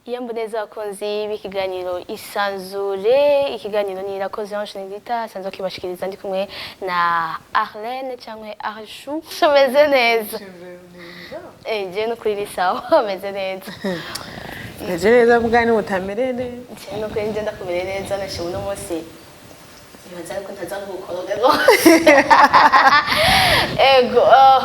Iyo mboneza abakunzi b'ikiganiro Isanzure, ikiganiro ni Irakoze Ange Nindita asanzwe akibashikiriza, ndi kumwe na Arlene cyangwa Arshu. Umeze neza? Je n'ukuri ni sawa, ameze neza. Meze neza bwa ni utamere neza. Je n'ukuri nje ndakumereye neza, nashimwe uno munsi. Nibaza ko ntaza gukoroga rwose. Ego,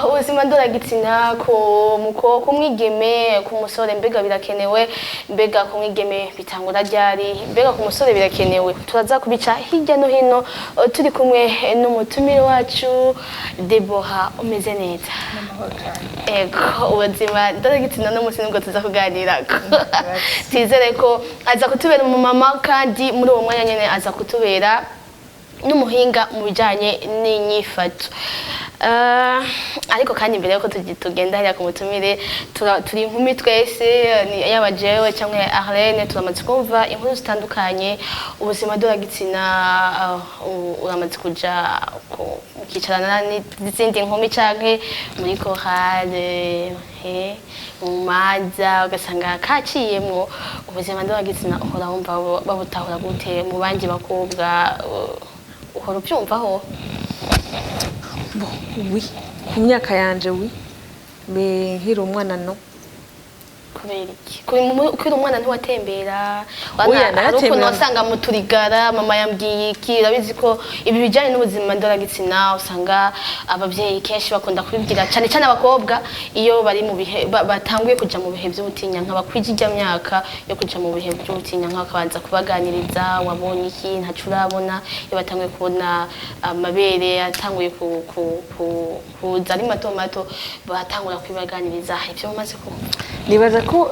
ubuzima ndoragitsina ku muko ku mwigeme, ku musore, mbega birakenewe? Mbega ku mwigeme bitangura ryari? Mbega ku musore birakenewe? Turaza kubica hirya no hino, turi kumwe n'umutumire wacu Deborah. Umeze neza? Ego, ubuzima ndoragitsina no munsi nibwo tuza kuganirako. Twizere ko aza kutubera umumama, kandi muri uwo mwanya nyene aza kutubera n'umuhinga mu bijyanye n'inyifato. Ariko kandi mbere yuko tugenda hariya ku mutumire, turi inkumi twese, yaba jewe cyangwa Arlene, turamaze kumva inkuru zitandukanye. Ubuzima ndoragitsina, uramaze kuja ukicarana n'izindi nkumi canke muri chorale, mu manza, ugasanga kaciyemwo. Ubuzima ndoragitsina uhora wumva babutahura gute mu bandi bakobwa? Uhora ubyumvaho? Bon, oui, ku myaka yanje oui, mais nkiri umwana no. Kubera iki? Kuri umwana ntiwatembera? Oya, Wana, hari ukuntu naratembera. wasanga mu turigara, mama yambwiye iki. Urabizi ko ibi bijyanye n'ubuzima ndoragitsina usanga ababyeyi kenshi bakunda kubibwira cyane cyane abakobwa iyo bari mu bihe batanguye kuja mu bihe by'ubutinyanka, bakwije ijya myaka yo kuja mu bihe by'ubutinyanka, bakabanza kubaganiriza: wabonye iki, ntaco urabona. Iyo batanguye kubona amabere atanguye kuza ari mato mato, batangura kubibaganiriza. Ibyo mumaze kumva? Nibaza ko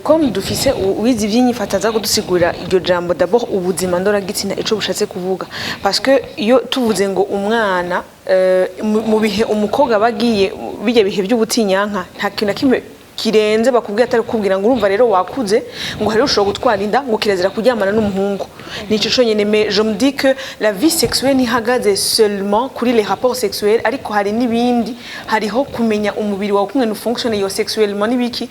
comme dufise uwize ivy'inyifato aza kudusigurira iryo jambo d'abord, ubuzima ndoragitsina, ico bushatse kuvuga, parce que iyo tuvuze ngo umwana mu bihe umukobwa aba agiye bijya bihe by'ubutinyanka, nta kintu na kimwe kirenze bakubwira atari kukubwira ngo urumva rero wakuze, ngo hari ushobora gutwara inda, ngo kirazira kuryamana n'umuhungu. Nico conyene. Mais je me dis que la vie sexuelle ntihagaze seulement kuri les rapports sexuels, ariko hari n'ibindi, hariho kumenya umubiri wawe kumwe fonctionne yo sexuellement n'ibiki.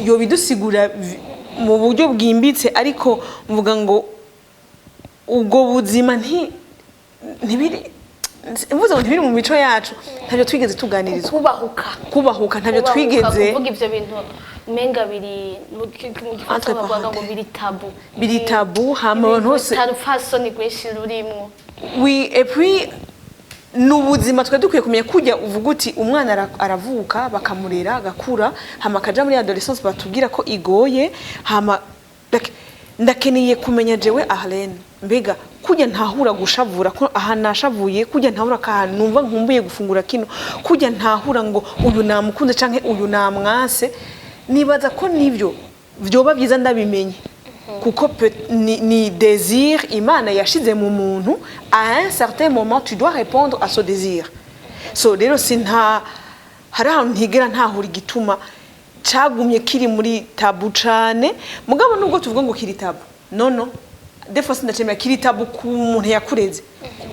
Yobidusigura mu buryo bwimbitse, ariko mvuga ngo ubwo buzima ntibiri, mvuze ngo ntibiri mu mico yacu, ntabyo twigeze tuganirizwa. Kubahuka. Kubahuka, ntabyo Kubahuka, twigeze. Kuvuga ivyo bintu menga biri mu gifaransa Entre bavuga ngo parenthèses. biri tabou. Biri tabou, hama abantu bose tarupfasoni rwinshi rurimwo. Oui, et puis ni ubuzima twari dukwiye kumenya. Kujya uvuga uti umwana aravuka, bakamurera, agakura, hama akaja muri adolescence, batubwira ko igoye. Hama like, ndakeneye kumenya jewe Arlene, mbega kujya ntahura gushavura ko aha nashavuye, kujya ntahura ka numva nkumbuye gufungura kino, kujya ntahura ngo uyu namukunze canke uyu namwase, nibaza ko nibyo vyoba byiza ndabimenye, kuko ni désir Imana yashize mu muntu. À un certain moment tu dois répondre à ce désir. So rero sinta hari ahantu ntigera ntahura igituma cagumye kiri muri tabou cane. Mugabo nubwo tuvuga ngo kiri tabou, non non, des fois sindacemera kiri tabou ku muntu yakureze,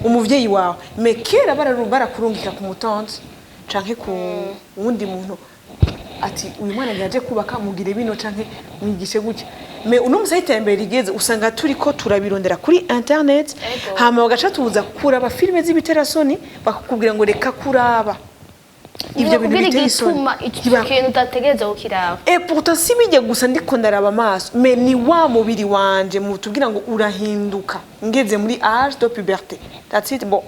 umuvyeyi wawe. Mais kera barakurungika ku mutonzi canke ku wundi muntu, ati uyu mwana yaje kubaka, mugire bino canke mwigishe gutya. Mais uno musi aho iterambere rigeze, usanga turiko turabirondera kuri internet. Hama bagaca tuza kuraba filime z'ibiterasoni, bakakubwira ngo reka kuraba ivyo bintu Ntibakubwira biteye isoni. igituma ico kintu utategereza kukiraba. Et pourtant si bijya gusa ndiko ndaraba amaso, mais ni wa mubiri wanje mutubwira ngo urahinduka ngeze muri âge de puberté. That's it. Bon,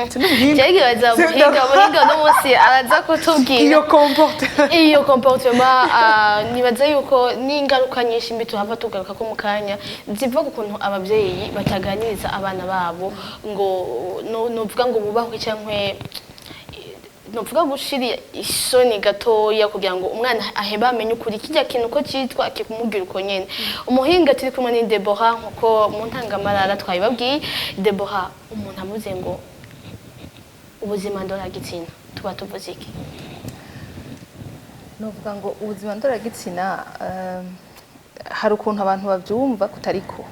c'est n'ubuhinga. Jewe nkibaza muhinga uno munsi araza kutubwira iyo comporte iyo comportement. Nibaza yuko n'ingaruka nyinshi mbi tuhava tugaruka ko mu kanya ziva ku kuntu ababyeyi bataganiriza abana babo, ngo novuga ngo bubahwe, cyangwa novuga gushira isoni gatoya kugira ngo umwana ahebe amenye ukuri kijya kintu uko cyitwa, akikumubwira uko nyene. Umuhinga turi kumwe ni Deborah, nkuko mu ntangamarara twabibabwiye. Deborah, umuntu avuze ngo Ubuzima ndoragitsina tuba tuvuze iki? Novuga ngo ubuzima ndoragitsina, hari ukuntu abantu bavyumva kutariko,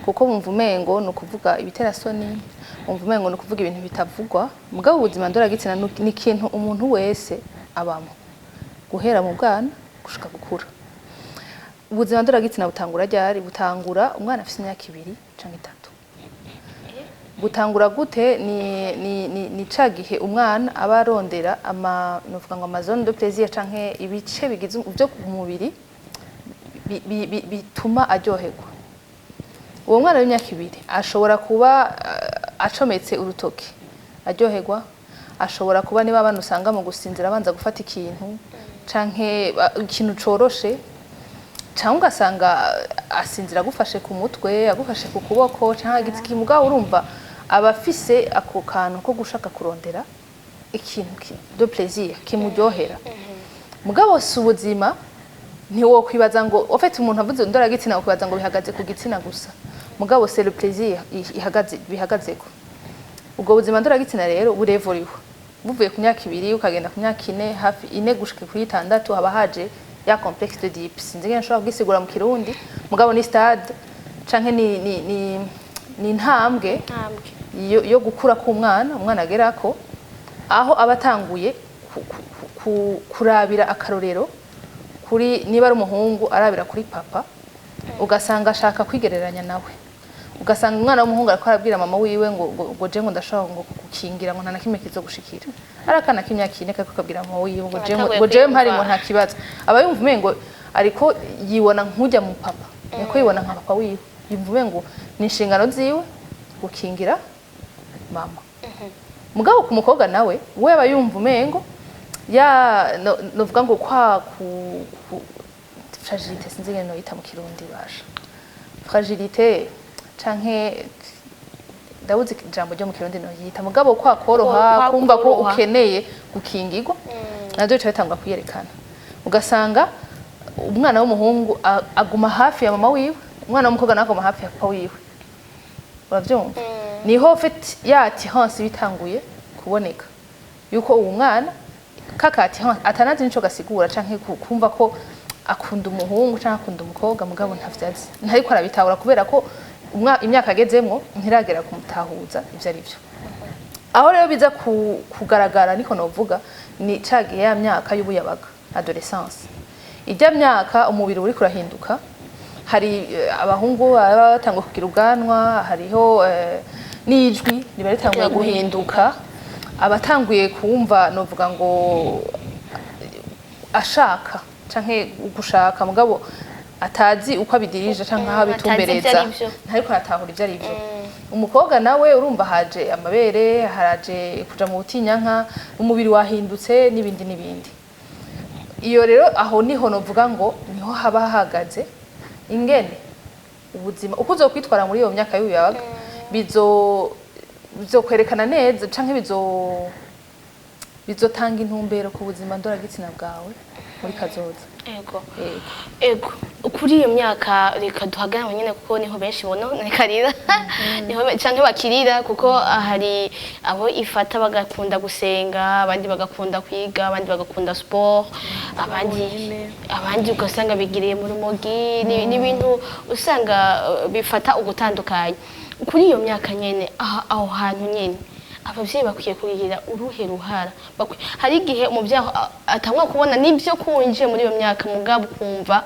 kuko bumva umengo ni ukuvuga ibiterasoni, bumva umengo ni ukuvuga ibintu bitavugwa. Mugabo ubuzima ndoragitsina ni ikintu umuntu wese abamo guhera mu bwana gushika gukura. Ubuzima ndoragitsina butangura ryari? Butangura umwana afise imyaka 2 canke 3. Butangura gute? Ni ca gihe umwana aba arondera ama, novuga ngo ama zone de plaisir canke ibice bigize byo ku mubiri bituma aryoherwa. Uwo mwana w'imyaka 2 ashobora kuba acometse urutoki aryoherwa, ashobora kuba niba abana usanga mu gusinzira abanza gufata ikintu canke ikintu coroshe, cyangwa ugasanga asinzira agufashe ku mutwe, agufashe ku kuboko canke agize ikintu. Mugabo urumva aba afise ako kantu ko gushaka kurondera ikintu de plaisir kimuryohera. Mugabo si ubuzima, ntiwokwibaza ngo en fait umuntu avuze ndoragitsina wokwibaza ngo bihagaze ku gitsina gusa, mugabo c'est le plaisir ihagaze bihagazeko. Ubwo buzima ndoragitsina rero burevuriwe buvuye ku myaka 2 ukagenda ku myaka 4, hafi 4 gushika kuri 6, haba haje ya complexe d'Oedipe. Sinzi ingene nshobora kugisigura mu Kirundi, mugabo ni stade canke ni intambwe Ntambwe yo gukura k'umwana. Umwana agerako aho aba atanguye kurabira akarorero kuri, niba ari umuhungu arabira kuri papa, ugasanga ashaka kwigereranya nawe, ugasanga umwana w'umuhungu ariko arabwira mama wiwe ngo je ngo ndashaka ngo kugukingira, ngo nta na kimwe kizogushikira. Ari akana k'imyaka 4 kariko kabwira mama wiwe ngo je ngo Atanguye ngo jewe mpari ngo kwiyumva. nta kibazo. Aba yumva umengo ariko yibona nk'ujya mu papa, niko yibona nka papa wiwe, yumva umengo ni inshingano ziwe gukingira mama. Mugabo ku mukobwa nawe we aba yumva umengo ya novuga ngo kwa ku fragilité, sinzi ingene noyita mu Kirundi, basha fragilité canke ndabuze ijambo ryo mu Kirundi noyita, mugabo kwa koroha, Kwa kumva ko koroha. ukeneye gukingirwa, navyo bica bitangwa kwiyerekana, ugasanga umwana w'umuhungu aguma hafi ya mama wiwe, umwana w'umukobwa nawe aguma hafi ya papa wiwe. Uravyumva, niho fait ya attirance bitanguye kuboneka, yuko uwo mwana kaka attirance atanazi nico gasigura, canke kumva ko akunda umuhungu canke akunda umukobwa, mugabo ntavyazi, ntariko arabitahura kubera ko imyaka agezemwo ntiragera kumutahuza ivyo ari vyo. Aho rero biza kugaragara, niko novuga, ni ca gihe ya myaka y'ubuyabaga, adolescence. Ijya myaka umubiri uriko urahinduka, hari abahungu baba batanguye kugira ubwanwa, hariho n'ijwi riba ritanguye guhinduka, abatanguye kumva, novuga ngo ashaka canke gushaka, mugabo atazi uko abidirije canke aho Atazi ivyo abitumbereza, ari vyo. ntariko aratahura ivyo ari vyo. Umukobwa nawe urumva haje amabere, haraje kuja mu butinyanka, umubiri wahindutse n'ibindi n'ibindi. Iyo rero aho niho novuga ngo niho haba hahagaze ingene ubuzima uko uzokwitwara muri iyo myaka y'ubuyabaga bizokwerekana neza canke bizotanga intumbero ku buzima ndoragitsina bwawe muri kazoza. Ego. Yego. Ego, kuri iyo myaka reka duhagarare nyine, kuko niho benshi bononekarira, niho canke bakirira, kuko hari abo ifata bagakunda gusenga, abandi bagakunda kwiga, abandi bagakunda sport, abandi ugasanga bigiriye mu rumogi. Ni ibintu usanga bifata ugutandukanye kuri iyo myaka nyene. Aho hantu nyene abavyeyi bakwiye kugira uruhe ruhara? Hari igihe umuvyeyi atangwa kubona n'ivyo ko winjiye muri iyo myaka, mugabo ukumva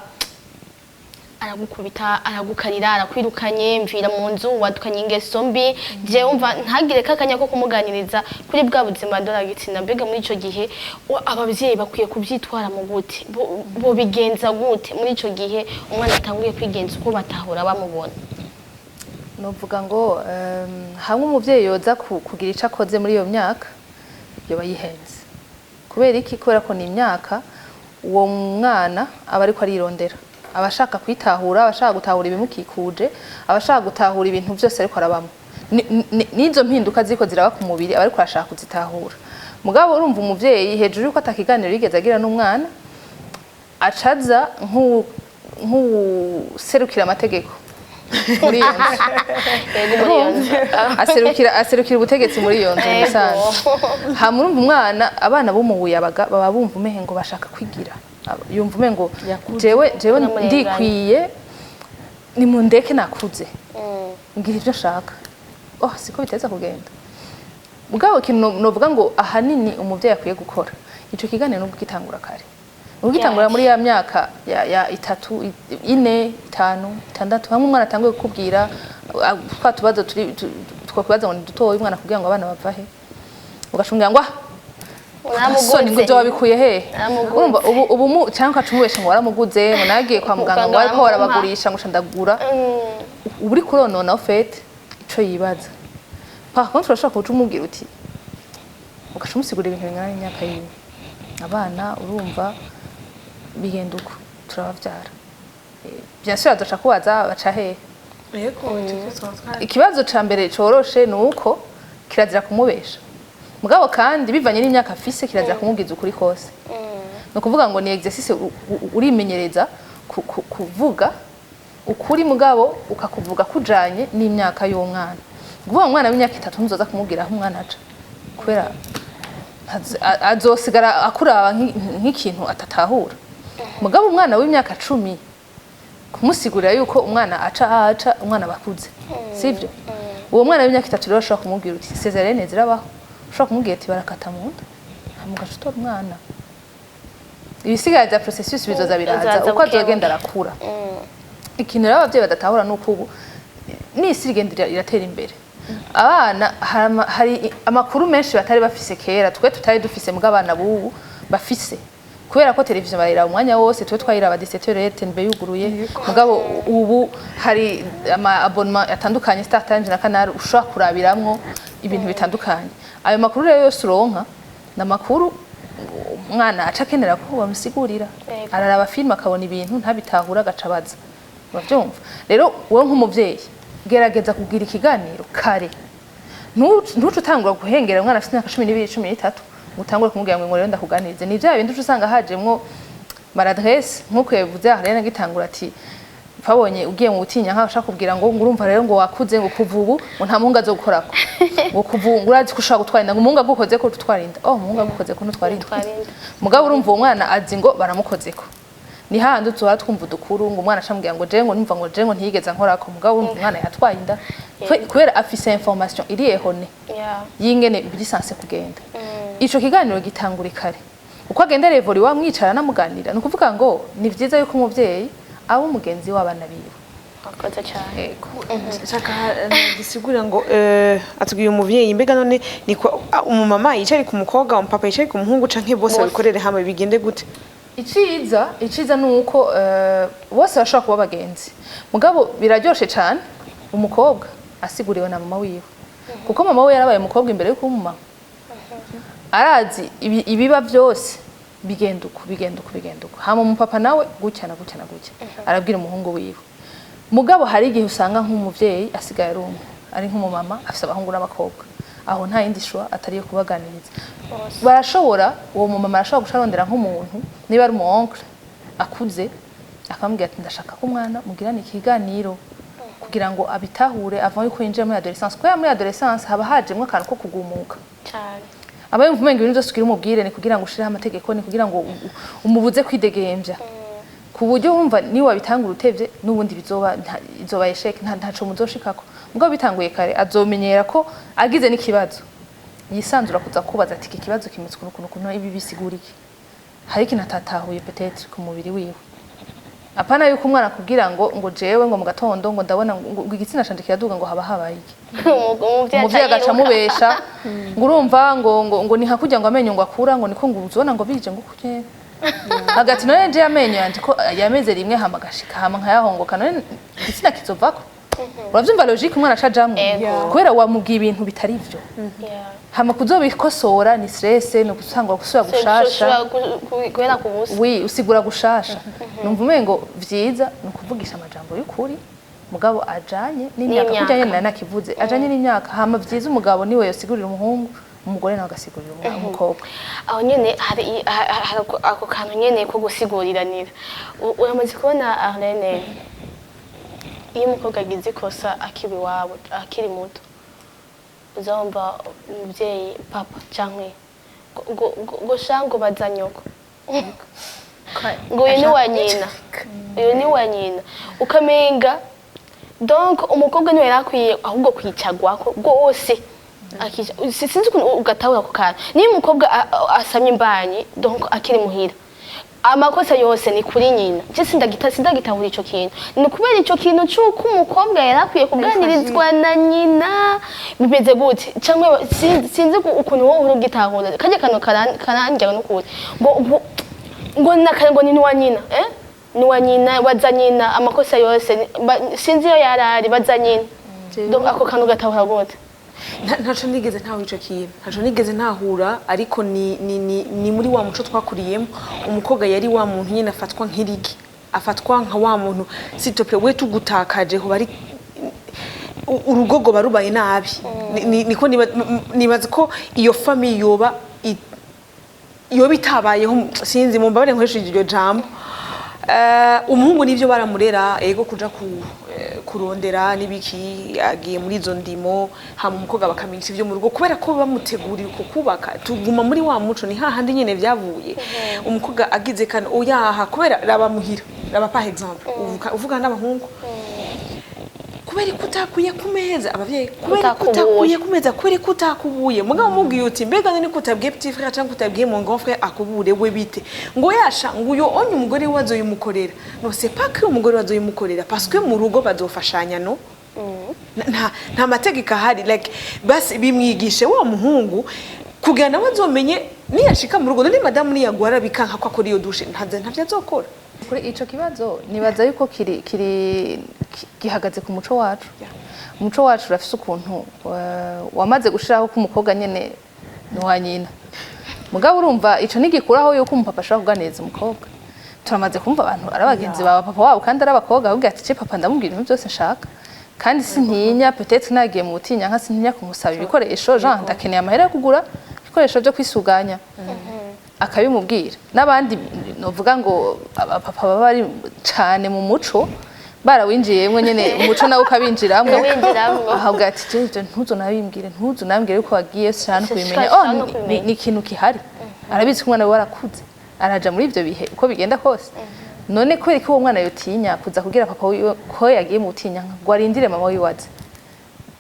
aragukubita, aragukarira, arakwirukanye, mvira mu nzu, wadukanye ingeso mbi, jewe umva ntagire kakanya ko kumuganiriza kuri bwa buzima ndoragitsina. Mbega muri ico gihe abavyeyi bakwiye kuvyitwara mu gute? Bobigenza gute muri ico gihe umwana atanguye kwigenza uko batahora bamubona? Novuga ngo hamwe umuvyeyi yoza kugira ico akoze muri iyo myaka, yoba yihenze. Kubera iki? Kubera ko ni imyaka uwo mwana aba ariko arirondera, aba ashaka kwitahura, aba ashaka gutahura ibimukikuje, aba ashaka gutahura ibintu byose ariko arabamo. N'izo mpinduka ziriko ziraba ku mubiri aba ariko arashaka kuzitahura. Mugabo urumva umuvyeyi, hejuru yuko atakiganiro yigeze agira n'umwana, acaza nk'uwuserukira amategeko. Muri iyo nzu. Yego, muri iyo nzu. Aserukira ubutegetsi muri iyo nzu mu bisanzwe. Hama urumva umwana, abana bo mu buyabaga baba bumva umengo bashaka kwigira. Yumva umengo Yakuze. jewe N'umurenganya. ndikwiye, nimundeke, nakuze, ngira ibyo nshaka. Oh, siko biteza kugenda. Mugabo ikintu novuga ngo ahanini umuvyeyi akwiye gukora ico kiganiro no kugitangura kare, ugitangura muri ya myaka ya 3, 4, 5, 6, hamwe umwana atanguye kukubwira twa tubazo turi twakwibaza ngo ni dutoya. Umwana akubwira ngo abana bava he, ugashungira ngo ah, soni ngo ibyo wabikuye hehe? Naramuguze. Urumva ubu mu cyangwa ukaca umubesha ngo waramuguze, ngo nagiye kwa muganga, ngo ariko barabagurisha, ngo ndagura. Uba uri kuronona au fait ico yibaza. Par contre urashobora kuca umubwira uti, ugaca umusigurira ibintu bingana n'imyaka yiwe. Abana urumva bigenda uko turabavyara. Bien sûr azoca kubaza baca hehe. Yego. Ikibazo ca mbere coroshe ni uko kirazira kumubesha, mugabo kandi bivanye n'imyaka afise kirazira kumubwiza ukuri kose. Ni ukuvuga ngo ni exercice, urimenyereza kuvuga ukuri, mugabo ukakuvuga kujanye n'imyaka y'uwo mwana. Ni ukuvuga ngo umwana w'imyaka 3 ntuzoza kumubwira aho umwana aca, kubera azosigara akuraba nk'ikintu atatahura. Mugabo umwana w'imyaka 10 kumusigurira yuko umwana aca aho aca, umwana bakuze, sivyo? Uwo mwana w'imyaka 3 rero ushobora kumubwira uti césarienne zirabaho, ushobora kumubwira ati barakata mu nda, hama ugaca utora umwana, ibisigaye bya processus bizoza biraza Bizaza uko buke azogenda buke. arakura. Ikintu rero abavyeyi badatahura ni uko ubu n'isi igenda iratera imbere. Abana hari amakuru menshi batari bafise kera, twe tutari dufise, mbwa abana bubu bafise, kubera ko televiziyo barayiraba umwanya wose. Twe twayiraba 17h RTNB yuguruye, mugabo ubu hari ama abonnement atandukanye, Star Times na Canal, ushobora kurabiramwo ibintu bitandukanye. Ayo makuru rero yose uronka ni amakuru umwana aca akenera ko bamusigurira. Araraba filime akabona ibintu ntabitahura, agaca abaza. Urabyumva rero, wowe nk'umuvyeyi gerageza kugira ikiganiro kare. Ntuce utangura guhengera umwana afite imyaka 12, 13, ngo utangure kumubwira ngo rero ndakuganirize. Ni bya bindi uca usanga hajemwo maladresse, nk'uko yabivuze aha rero agitangura ati twabonye ugiye mu butinya nkaho ushaka kubwira ngo urumva rero ngo wakuze, ngo kuva ubu ngo nta muhungu azogukorako, ngo kuva ubu ngo urazi ko ushobora gutwara inda, ngo umuhungu agukoze ko utwara inda. Oh, umuhungu agukoze ko ntutwara inda. Ntutwara inda. Mugabo urumva uwo mwana azi ngo baramukozeko. Ni hahandi tuba twumva udukuru ngo umwana acambwira ngo jewe ngo numva ngo jewe ngo ntiyigeze ankorako, mugabo urumva umwana yatwaye inda kubera afise information iri erronée y'ingene biri censé kugenda. Ico kiganiro gitangura kare, uko agenda revori wamwicara namuganira. Ni ukuvuga ngo ni vyiza yuko umuvyeyi aba umugenzi w'abana biwe. Wakoze cyane. Yego. Shaka gisigura ngo atubwiye umuvyeyi, mbega none ni kwa umumama yicare ku mukobwa, umupapa yicare ku muhungu, canke bose Bose. babikorere hamwe, bigende gute? Iciza ni uko bose bashobora kuba abagenzi, mugabo biraryoshe cane umukobwa asiguriwe na mama wiwe, kuko mama we yarabaye umukobwa imbere yo kuba umumama, arazi ibiba byose, bigenda uku, bigenda uku, bigenda uku. Hama umupapa nawe gutya na gutya na gutya, arabwira umuhungu wiwe. Mugabo hari igihe usanga nk'umuvyeyi asigaye ari umwe, ari nk'umumama afise abahungu n'abakobwa, aho nta yindi choix atari iyo kubaganiriza. Barashobora, uwo mumama arashobora guca arondera nk'umuntu, niba ari umu oncle akuze, akamubwira ati ndashaka ko umwana mugirana ikiganiro kugira ngo abitahure avant yuko yinjira muri adolescence, kubera muri adolescence haba hajemwo akantu ko kugumuka. Cyane. Aba yumva umenga ibintu byose ugira umubwire ni kugira ngo ushireho amategeko, ni kugira ngo umubuze kwidegemvya, ku buryo wumva niba wabitangura utevye n'ubundi bizoba izoba échec, ntaco muzoshikako. Mugabo bitanguye kare azomenyera ko agize n'ikibazo yisanzura kuza kubaza ati iki kibazo kimeze ukuntu ukuntu ukuntu, ibi bisigura iki, hari ikintu atatahuye peut-être ku mubiri wiwe. Apana yuko umwana akubwira ngo jewe ngo mu gatondo ngo ndabona ngo igitsina canje kiraduga, ngo haba habaye iki. Umuvyeyi Umuvyeyi agaca aca yiruka. amubesha ngo urumva ngo ni nka kurya ngo amenyo ngo akura, ngo niko ngo uzobona ngo bije ngo kurye hagati. None je amenyo yanje ko yameze rimwe hama agashika hama nkayahongoka, none igitsina kizovako? Uravyumva logique umwana aca ajamwo? Ego. Kubera wamubwiye ibintu bitari vyo. Hama kuzobikosora ni stress, ni gusanga gusubira gushasha. Ushobora guhera ku busa. Oui, usigura gushasha. Numva umengo vyiza ni ukuvugisha amajambo y'ukuri, mugabo ajanye n'imyaka. N'imyaka. Kurya nyene nakivuze, ajanye n'imyaka. Hama vyiza umugabo niwe yosigurira umuhungu, umugore nawe agasigurira umukobwa. Aho nyene hari ako kantu nyene ko gusiguriranira. Uramaze kubona Arlene, Iyo umukobwa agize ikosa akiri iwabo, akiri muto, uzumva umubyeyi, papa canke ngo sha, ngo baza nyoko, ngo uyu ni wa nyina, uyu ni wa nyina, ukamenga donc umukobwa niwe yari akwiye ahubwo kwicagwako rwose. Sinzi ukuntu ugatahura ako kantu. Niyo umukobwa asamye imbanyi, donc akiri muhira, amakosa yose ni kuri nyina. Je sindagitahura ico kintu. Ni ukubera ico kintu c'uko umukobwa yari akwiye kuganirizwa na nyina, bimeze gute? Canke sinzi ukuntu wowe uri ugitahura karya kantu karandya n'ukuri, ngo nakare, ngo ni wa nyina, eh, ni wa nyina, baza nyina amakosa yose, sinzi iyo yarari, baza nyina. Donc ako kantu gatahura gute? Ntaco nigeze ntahura ico kintu, ntaco nigeze ntahura, ariko ni muri wa muco twakuriyemo. Umukobwa yari wa muntu nyine afatwa nk'irigi, afatwa nka wa muntu, s'il te plaît, we tugutakaje ho bari urugo goba rubaye nabi. Niko nibaza ko iyo famille yoba yoba itabayeho, sinzi, mumbabare nkoresheje iryo jambo. Umuhungu nivyo baramurera, ego, kuja kurondera n'ibiki, agiye muri izo ndimo, hama umukobwa bakamenyesha ivyo mu rugo, kubera ko bamutegurira uko kubaka. Tuguma muri wa muco, ni hahandi nyene vyavuye. Umukobwa agize kano, oyaha, kubera raba muhira, raba par exemple uvuga n'abahungu, kubera ko utakuye ku meza, abavyeyi, kubera ko Utakubuye. utakuye ku meza, kubera ko utakubuye. Mugabo mubwiye uti: "Mbega none ko utabwiye petit frère cyangwa utabwiye mon grand frère akubure we bite?" Ngo yasha, ngo uyo onye umugore we azoyimukorera. No, c'est pas que umugore we azoyimukorera, parce que mu rugo bazofashanya. No nta mategeko ahari, like basi bimwigishe wa muhungu kugira nawe azomenye niyashika mu rugo. None madamu niyagwara bikanka ko akora iyo douche, ntavyo azokora. Kuri ico kibazo, nibaza yuko kiri gihagaze ku muco wacu. Umuco wacu urafise ukuntu wamaze gushiraho ko umukobwa nyene ni uwa nyina. Mugabo urumva, ico ntigikuraho yuko umupapa ashobora kuganiriza umukobwa. Turamaze kumva abantu ari abagenzi ba papa wabo kandi ari abakobwa, ahubwo ati: "Ce papa ndamubwira ibintu byose nshaka, kandi sintinya, peut-être nagiye mu butinya nka sintinya kumusaba ibikoresho, Jean, ndakeneye amahera yo kugura ibikoresho byo kwisuganya," akabimubwira. N'abandi novuga ngo abapapa baba bari cane mu muco, barawinjiyemwo nyene, umuco nawe ukabinjiramwo. Ukawinjiramwo. Ahabwa ati: "Je ivyo ntuzo nabimbwire, ntuzo nambwire yuko wagiye shana kubimenya." Shaka Oh, no kubimenya. Ni ikintu kihari, arabizi ko umwana we warakuze, araja muri ivyo bihe uko bigenda kose. None kubera ko uwo mwana yotinya kuza kubwira papa wiwe ko yagiye mu butinya, ngo arindire mama wiwe aze,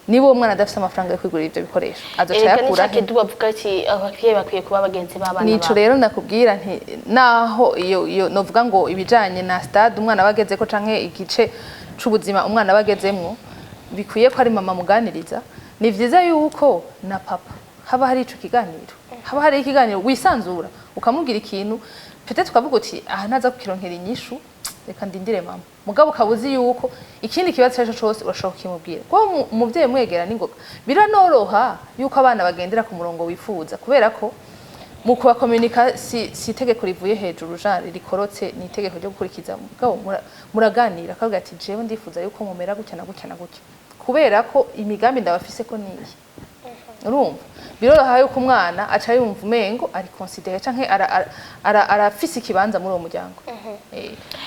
niba uwo mwana adafise amafaranga yo kwigurira ivyo bikoresho, azoca Erega yakura he? n'icake bavuga ati abavyeyi bakwiye kuba bagenzi b'abana Nico babo. rero nakubwira nti naho iyo novuga ngo ibijanye na stade umwana aba agezeko canke igice c'ubuzima umwana aba agezemwo, bikwiye ko ari mama muganiriza. Ni vyiza yuko na papa haba hari ico kiganiro, haba hari ikiganiro wisanzura ukamubwira ikintu, peut-être ukavuga uti: "Aha ntaza kukironkera inyishu, reka ndindire mama." Mugabo ukaba uzi yuko ikindi kibazo icyo cose urashobora kukimubwira, kuko umuvyeyi mwegera n'ingoga, biranoroha yuko abana bagendera ku murongo wifuza, kubera ko mu kubakominika si itegeko rivuye hejuru, genre rikorotse, ni itegeko ryo gukurikiza. Mugabo muraganira, akavuga ati: "Jewe ndifuza yuko mumera gutya na gutya na gutya, kubera ko imigambi ndabafise ko niyi." Urumva, biroroha yuko umwana aca yumva umengo ari considéré canke arafise ikibanza muri uwo muryango.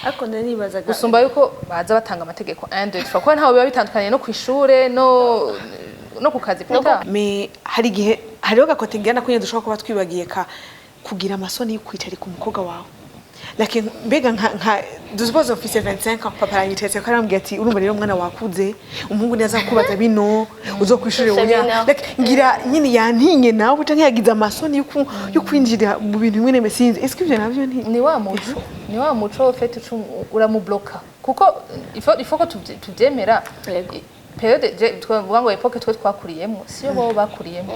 Ariko nibazaga Gusumba yuko baza batanga amategeko 1 2 3, kuko ntaho biba bitandukaniye no kw'ishure no ku kazi plus tard. Mais hari igihe hariho gakote ngira nako nyine dushobora kuba twibagiye, ka kugira amasoni yo kwicarika umukobwa wawe. Like mbega nka dusuppose mfise 25 ans, papa aranyiteretse ko arambwira ati: "Urumva rero mwana, wakuze, umuhungu niaza kubaza bino uzokwishurira." Gusa Oya. bino. Like ngira nyine yantinye nawe canke yagize amasoni yo kwinjira mu bintu bimwe n'imwe, sinzi. Est-ce que ivyo navyo nti Ni wa muco ufite, uramubloka, kuko il faut ko tuvyemera. Yego. Période twavuga ngo époque twe twakuriyemo siyo bo bakuriyemo.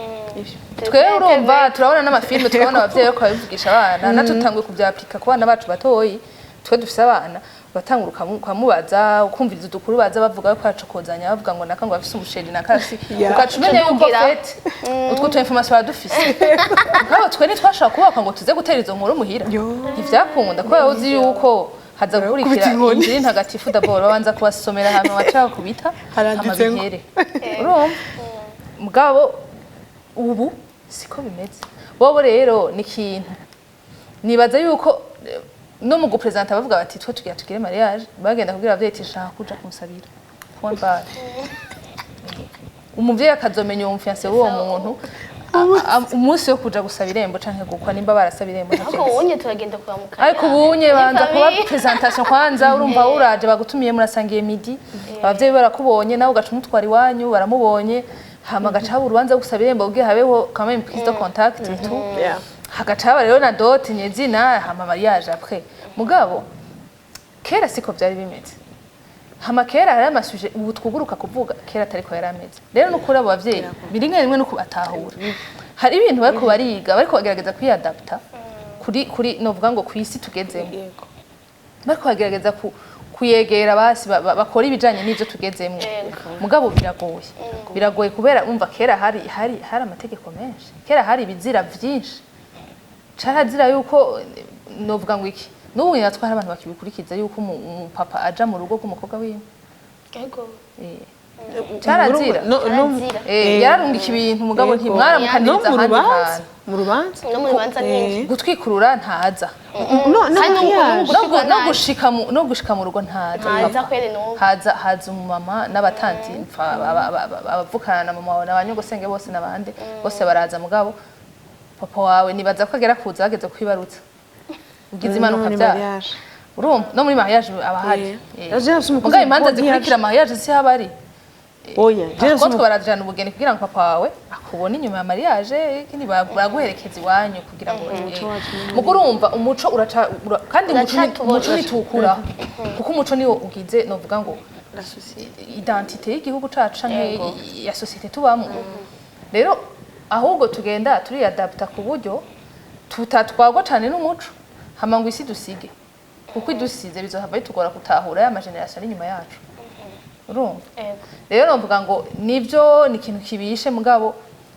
Twe urumva turabona n'amafilme, turabona abavyeyi bariko babivugisha abana, natwe tutanguye kuvyapplika ku bana bacu batoyi. Twe dufise abana, uratangura ukamubaza, ukumviriza udukuru baza bavuga ko yacokozanya, bavuga ngo naka ngo afise umuchéri na kasi, ugaca umenya yuko Ucugira. fait utwo tu information baradufise. Nk'abo twe ntitwashobora kubaka ngo tuze gutera izo nkuru muhira. Yo. Ntivyakunda, kubera uzi yuko haza gukurikira Kubita inkoni. Injiri ntagatifu. D'abord babanza kubasomera ahantu baca bakubita Haranditse ngo. bihere. Urumva, mugabo ubu siko bimeze. Bobo rero ni ikintu nibaza yuko no mu gupresenta bavuga bati: "Twe tugira tugire mariage," bagenda kubwira abavyeyi ati: "Shaka kuja kumusabira." Point barre. Umuvyeyi akazomenya uwo mufiancé w'uwo muntu umunsi wo kuja gusaba irembo canke gukwa, nimba barasaba irembo, Ariko ntavyo nzi. ubunye turagenda kuramukanya. Ariko ubunye banza kuba famille. présentation kwanza. Urumva, uraje, bagutumiye, murasangiye midi, abavyeyi barakubonye, nawe ugaca umutwara iwanyu, baramubonye, hama agaca haba urubanza rwo gusaba irembo kugira habeho quand même prise de contact et tout. Hagaca haba rero na dot nyezina, hama mariage après. Mugabo kera siko byari bimeze. Hama kera hari amasujets ubu twuguruka kuvuga, kera atariko yari ameze. Rero nukuri abo bavyeyi biri rimwe no kubatahura, hari ibintu bariko bariga, bariko bagerageza kwiyadapta kuri novuga ngo kwisi tugezemo. Bariko bagerageza kuyegera basi bakora ibijanye n'ivyo tugezemo. Mugabo biragoye, biragoye kubera umva kera hari amategeko menshi, kera hari ibizira vyinshi. Carazira yuko, novuga ngo iki, n'ubu natwe hari abantu bakibikurikiza yuko umupapa aja mu rugo rw'umukobwa wiwe. Carazira. No, Carazira. Yararungika ibintu, mugabo ntimwaramukaniriza No mu ahandi rubanza. hantu. Mu rubanza. No mu rubanza nyinshi. Gutwikurura ntaza. No. Kandi Mariage. No gushika mu no gushika mu rugo ntaza. Ntaza Papa. Kweri n'ubu. Haza umumama n'abatanti, abavukana na mama wawe n'abanyogosenge bose n'abandi bose baraza, mugabo papa wawe nibaza ko agera kuza bageze kwibarutsa, ugize impanuka No, ni byara. mariage. Urumva, no muri mariage aba ahari. Jewe nafise umukozi Mugabo imanza w'umukobwa. zikurikira mariage si haba ari. Oya, jewe nafise Kuko barajana ubugeni kugira ngo papa wawe akubone inyuma ya mariage, ikindi baraguherekeza iwanyu kugira ngo mugo urumva umuco uraca kandi umuco Uracatubona. umuco ntitukuraho, kuko umuco niwo ugize, novuga ngo La société. identité y'igihugu cacu canke ya société tubamo. Rero ahubwo tugenda turiyadapta ku buryo tutatwagwa cane n'umuco, hama ngo isi dusige, kuko idusize bizohava bitugora gutahura ya mageneration ari inyuma yacu, urumva? Yego. Rero novuga ngo nivyo, ni ikintu kibishe, mugabo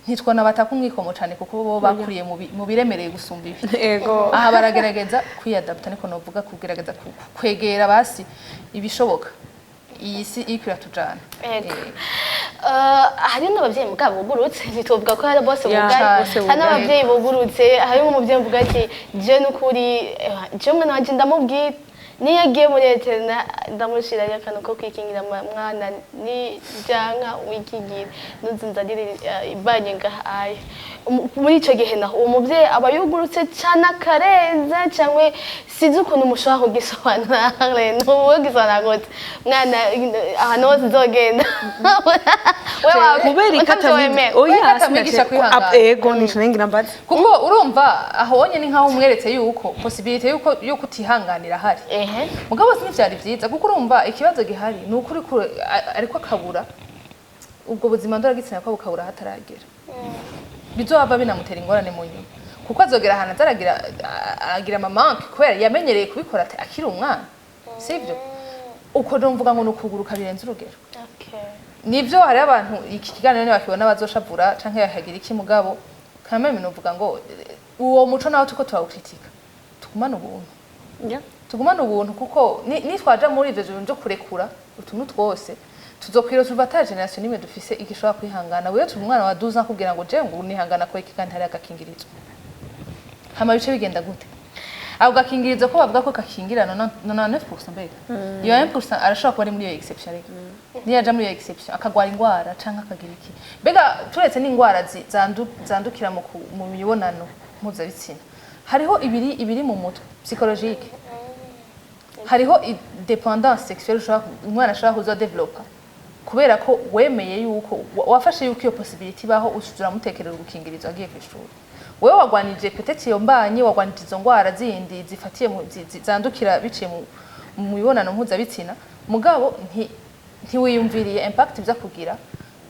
ntitwona bataka umwikomo cane, kuko bo bakuriye mu biremereye gusumba ibi. Aha baragerageza kwiyadapta, niko novuga, kugerageza kwegera basi ibishoboka iyi si iriko iratujana. Yego. Hari n'abavyeyi mugabo bugurutse, ntituvuga ko hari bose bugaye. Bose. Hari n'abavyeyi bugurutse, hari nk'umuvyeyi uvuga ati: "Je n'ukuri, je umwana wanje ndamubwira, niyo agiye muri internat ndamushirayo akantu ko kwikingira, mwana ni janka wikingira, ntuzinzanire ibanye ngahaye." Muri ico gihe naho uwo muvyeyi aba yugurutse cane akarenza, canke sinzi ukuntu mushobora kugisobanura, ntugisobanura gute? Mwana ahantu hose uzogenda wewe Kubera utavyemera. oya. Kubera atamwigisha kwihangana. Ego, nico nengira mbaze. Kuko urumva aho wonyene ni nkaho umweretse yuko possibilité yuko utihanganira ahari. Mugabo si ntivyari vyiza, kuko urumva ikibazo gihari ni ukuri ariko akabura ubwo buzima ndoragitsina, ko bukabura hataragera, bizohava binamutera ingorane mu nyuma, kuko azogera ahantu azaragira aragira amamanque kubera yamenyereye kubikora akiri umwana, sivyo? Uko mvuga ngo ni ukuguruka birenze urugero. Nivyo, hariho abantu iki kiganiro ntibakibona bazoshavura canke bakagira iki, mugabo kameme novuga ngo uwo muco nawo tuko turawukritika, tugumane ubuntu. Tugumane ubuntu, kuko nitwaja muri ivyo bintu vyo kurekura utuntu twose, tuzokwira tuva ata génération nimwe dufise igishobora kwihangana. Wewe turi umwana wa 12 ans akubwira ngo je ngo nihangana ko iki kandi hari agakingirizo, hama bice bigenda gute? Ako gakingirizo ko bavuga ko kakingira 99%, mbega iyo 1% arashobora kuba ari muri iyo exception? Reka niyo aja muri iyo exception akagwara ingwara canke akagira iki, mbega turetse n'ingwara zandukira mu mibonano mpuzabitsina, hariho ibiri mu mutwe psychologique, hariho dépendance sexuelle umwana ashobora kuza developa kubera ko wemeye yuko wafashe yuko iyo possibility ibaho, uramutekerera ugukingirizo agiye ku ishuri. Wewe wagwanije peut-être iyo mbanyi, wagwanije izo ngwara zindi zifatiye mu zandukira biciye mu mibonano mpuzabitsina, mugabo ntiwiyumviriye impact biza kugira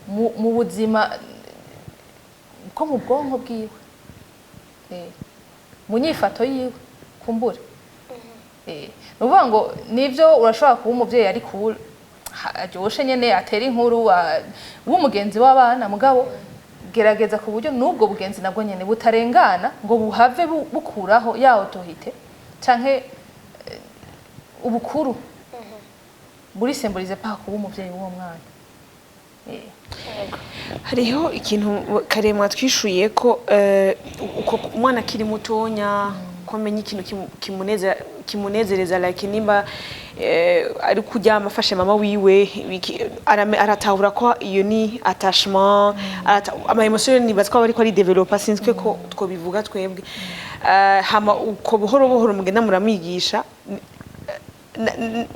mu buzima bwo mu bwonko bwiwe, mu nyifato yiwe kumbure. Ni ukuvuga ngo nibyo, urashobora kuba umuvyeyi ari cool, aryoshe nyene, atera inkuru, w'umugenzi w'abana, mugabo gerageza ku buryo n'ubwo bugenzi nabwo nyene butarengana ngo buhave bukuraho ya autorité canke ubukuru buri symbolise pas kuba umuvyeyi w'uwo mwana. Hariho ikintu kare mwatwishuye ko uko umwana akiri mutonya ko amenya ikintu kimunezera. kimunezereza, like nimba ari kuryama afashe mama wiwe, aratahura ko iyo ni attachement, ama émotion nibaza ko aba ariko ari développa, sinzwe ko twobivuga twebwe. Hama uko buhoro buhoro mugenda muramwigisha.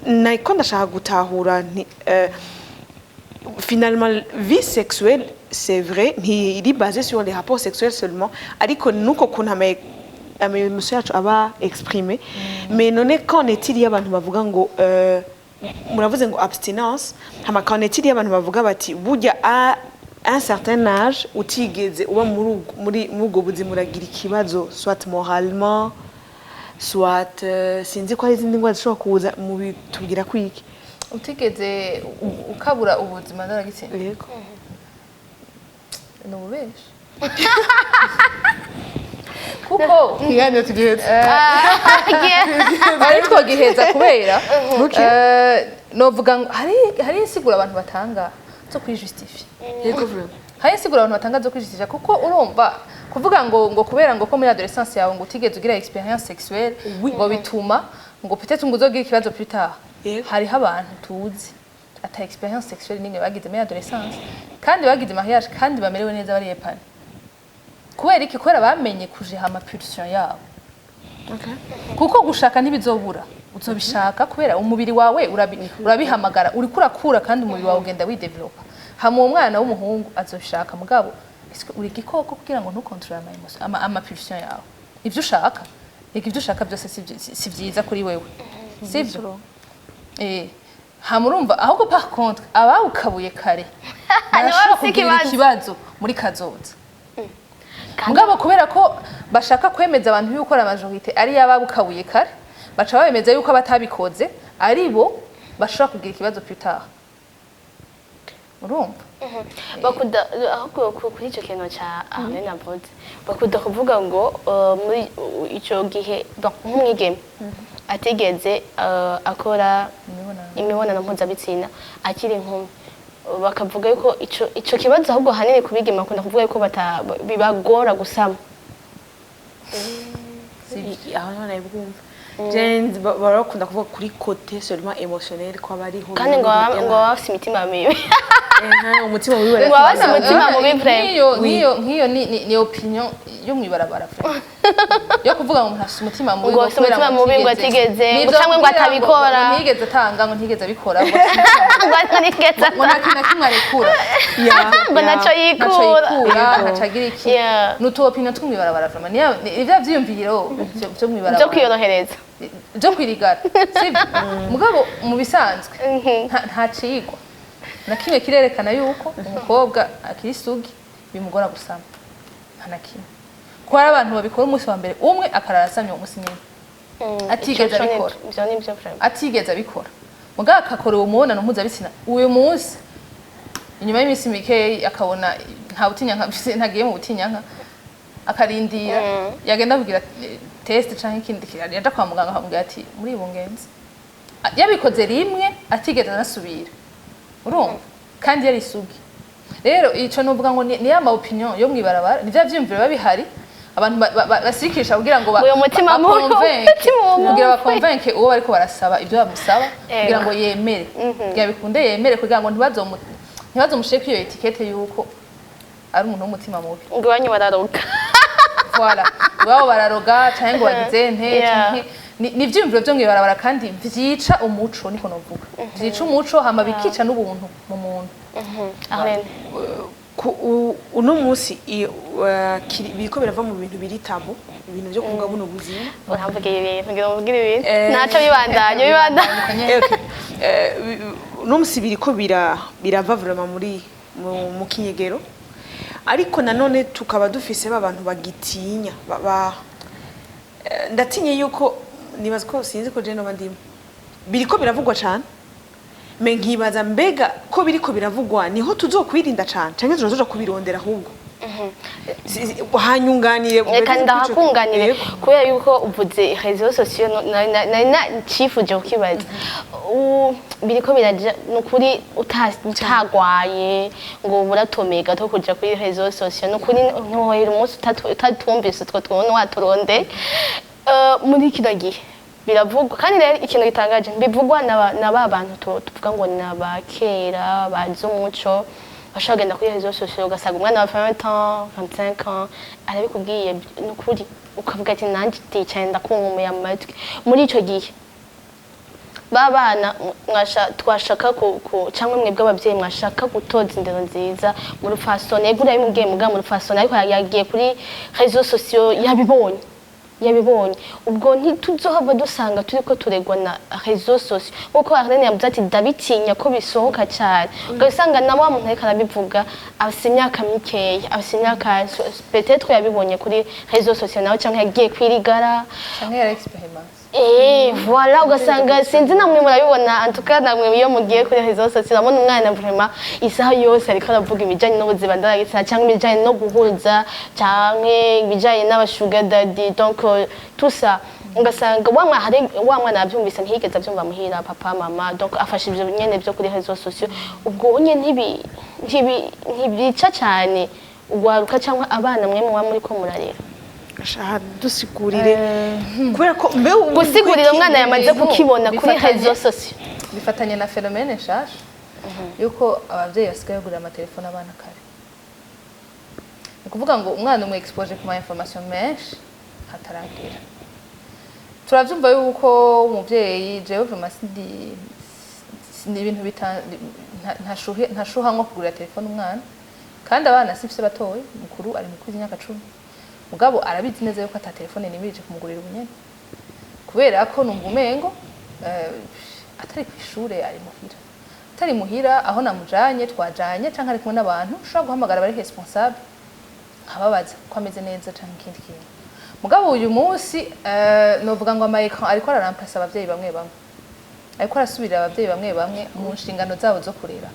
Niko ndashaka gutahura nti finalement, vie sexuelle, c'est vrai, ntiri basée sur les rapports sexuels seulement, ariko nuko kuntu ama émotion yacu aba exprimé. Mais none qu'en est-il iyo abantu bavuga ngo muravuze ngo abstinence, hama qu'en est-il iyo abantu bavuga bati burya à un certain âge utigeze uba muri ubwo buzima uragira ikibazo, soit moralement, soit sinzi ko hari izindi ndwara zishobora kuza, mubitubwira kwiki? Utigeze ukabura ubuzima ndoragitsina? Yego. Ni ububeshi kuko Ikiganiro tugihetse. Ari twogiheza kubera novuga ngo hari insiguro abantu batanga zo kwijustifia. Yego, vraiment. Hari insiguro abantu batanga zo kwijustifia, kuko urumva kuvuga ngo kubera ngo ko muri adolescence yawe ngo utigeze ugira expérience sexuelle ngo bituma ngo peut-être ngo uzogira ikibazo plus tard. Hariho abantu tuzi ata expérience sexuelle nimwe bagize muri adolescence kandi bagize mariage kandi bamerewe neza, bari épanoui. Kubera iki? Kubera bamenye kujiha ama pulsion yabo. Kuko gushaka ntibizobura, uzobishaka kubera umubiri wawe urabihamagara, uriko urakura kandi umubiri wawe ugenda widevelopa. Hama uwo mwana w'umuhungu azobishaka, mugabo ese uri igikoko kugira ngo ntukontorore ama émotion, ama pulsion yawe? Ivyo ushaka, reka, ivyo ushaka byose si vyiza kuri wewe, sivyo? Hama urumva ahubwo par contre abawukabuye kare barashobora bafise kugira ikibazo. Ikibazo muri kazoza. Mugabo kubera ko bashaka kwemeza abantu yuko la majorité ari yababukabuye kare, baca babemeza yuko abatabikoze ari bo bashobora kugira ikibazo plus tard, urumva? Bakunda ahubwo kuri icyo kintu cya Arlene avuze, bakunda kuvuga ngo muri icyo gihe, donc nk'umwigeme atigeze akora imibonano imibonano mpuzabitsina akiri inkumi, bakavuga yuko ico kibazo ahubwo hanini kubigeme bakunda kuvuga yuko bibagora gusama. Aho niho nabibwumva. Jenzi baba bakunda kuvuga kuri côté seulement émotionnel ko abariho kandi ngo baba bafise imitima mibi. Umutima mubi. Ngo baba bafise umutima mubi vraiment. Nk'iyo ni opinion yo mwibarabara vraiment, yo kuvuga ngo umuntu afise umutima mubi. Ngo afise kubera umutima mubi, ngo atigeze, ngo Nivyo canke ngo kugira ngo- atabikora. ngo ntiyigeze atanga, ngo ntiyigeze abikora, ngo afise umutima ngo ntigeze ngo nta kintu na kimwe arekura. Ngo naco ntaco yikura. Yikura, ntaco agira iki. Ni utu opinion two mwibarabara vraiment, ni vya vyiyumviro vyo mwibarabara byo kwiyorohereza. Byo kwirigara, sibyo? Mugabo mu bisanzwe nta cigwa na kimwe kirerekana yuko umukobwa akiri isugi bimugora gusama, nta na kimwe, kuko hari abantu babikora umunsi wa mbere umwe akarara asamye uwo munsi nyine atigeze Ico abikora. Ivyo ni byo vraiment. Atigeze abikora, mugabo akakora uwo mubonano mpuzabitsina uyu munsi, inyuma y'iminsi mikeyi akabona nta butinyanka, ntagiye mu butinyanka, akarindira yagenda kugira test canke ikindi kintu, yaja kwa muganga akamubwira ati muri bungenzi yabikoze rimwe atigeze anasubira, urumva? Kandi yari isugi. Rero ico nuvuga ngo ni ya ma opinion yo mwibarabara, ni vya vyiyumviro biba bihari abantu basirikisha kugira ngo Uyo mutima mubi, baconvainque, umutima mubi. kugira baconvainque uwo bariko barasaba ibyo bamusaba, kugira ngo yemere, kugira bikunde yemere, kugira ngo ntibazomushire kuri iyo étiquette yuko ari umuntu w'umutima mubi. Ngo iwanyu bararoga. Voilà, iwabo bararoga canke ngo bagize nte. Canke ni ivyiyumviro vyo mw'ibarabara kandi vyica umuco, niko novuga, vyica umuco hama bikica n'ubuntu mu muntu. Arlene. Uno munsi biriko birava mu bintu biri tabou, ibintu byo kuvuga buno buzima. Uramvugira ibintu ngira umubwire ibintu. Ntaco, bibandanye bibandanye. Okay. Uno munsi biriko birava vraiment muri mu kinyegero, ariko nanone tukaba dufise ba bantu bagitinya ndatinye yuko nibaza ko sinzi ko je noba ndimo. Biriko biravugwa cane, me nkibaza mbega ko biriko biravugwa niho tuzokwirinda cane canke tuzoja kubirondera ahubwo? Hanyunganire. Reka ndahakunganire. Yego. Kubera yuko uvuze réseaux sociaux, nari nacifuje kukibaza. Biriko biraja nukuri utagwaye ngo buratomeye gato kuja kuri réseaux sociaux, nukuri ntuhohera umunsi utatumvise utwo tuntu waturonde. Muri kino gihe Biravugwa. Kandi rero ikintu gitangaje, bivugwa na ba bantu tuvuga ngo ni abakera, bazi umuco. Bashobora kugenda kuri réseaux sociaux, ugasanga umwana wa 20 ans, 25 ans arabikubwiye. Ni ukuri, ukavuga ati: "Nanjye ndicaye ndakunkumuye amatwi." Muri ico gihe ba bana twashaka ku cyangwa mwebwe ababyeyi mwashaka gutoza indero nziza mu rupfasoni, ego urabimubwiye, muga mu rupfasoni, ariko yagiye kuri réseaux sociaux, yabibonye. Ubwo ntituzohava dusanga turiko turegwa na réseaux sociaux, nkuko Arlene yavuze ati: "Ndabitinya ko bisohoka cyane"? Ugasanga na wa muntu ariko arabivuga afise imyaka mikeya, afise imyaka, peut-être yabibonye kuri réseaux sociaux nawe, cyangwa yagiye kwirigara. Canke yari expérience. Voilà, ugasanga sinzi, namwe murabibona. En tout cas, namwe iyo mugiye kuri réseaux sociaux, urabona umwana vraiment isaha yose ariko aravuga ibijanye n'ubuzima ndangagitsina, cyangwa ibijanye no guhuza, cyangwa ibijanye n'aba sugar daddy. Donc tout ça, ugasanga wa mwana, hari wa mwana yabyumvise, ntiyigeze abyumva muhira, papa, mama. Donc afashe ivyo nyene byo kuri réseaux sociaux. Ubwo nye ntibica cyane ugwaruka cyangwa abana mwe muba muri ko murarera? Ashaka dusigurire, kubera ko mbe Gusigurira umwana yamaze ibintu kukibona kuri réseaux sociaux. Bifatanye na phénomène nshasha yuko ababyeyi basigaye bagurira amatelefone abana kare. Ni ukuvuga ngo umwana umu expose ku ma information menshi hataragera. Turavyumva yuko umuvyeyi, jewe vraiment sindi, ni ibintu ntashuha nko kugurira telefone umwana. Kandi abana sifise batoyi, mukuru ari mukuru imyaka 10, mugabo arabizi neza yuko ata telefone nimirije kumugurira ubunyene, kubera ko numva umengo atari ku ishure, ari muhira, atari muhira aho namujanye, twajanye canke ari kumwe n'abantu ushobora guhamagara bari responsable, nkababaza ko ameze neza canke ikindi kintu. Mugabo uyu munsi novuga ngo ama écran ariko araramplasa abavyeyi bamwe bamwe, ariko arasubirira abavyeyi bamwe bamwe mu nshingano zabo zo kurera.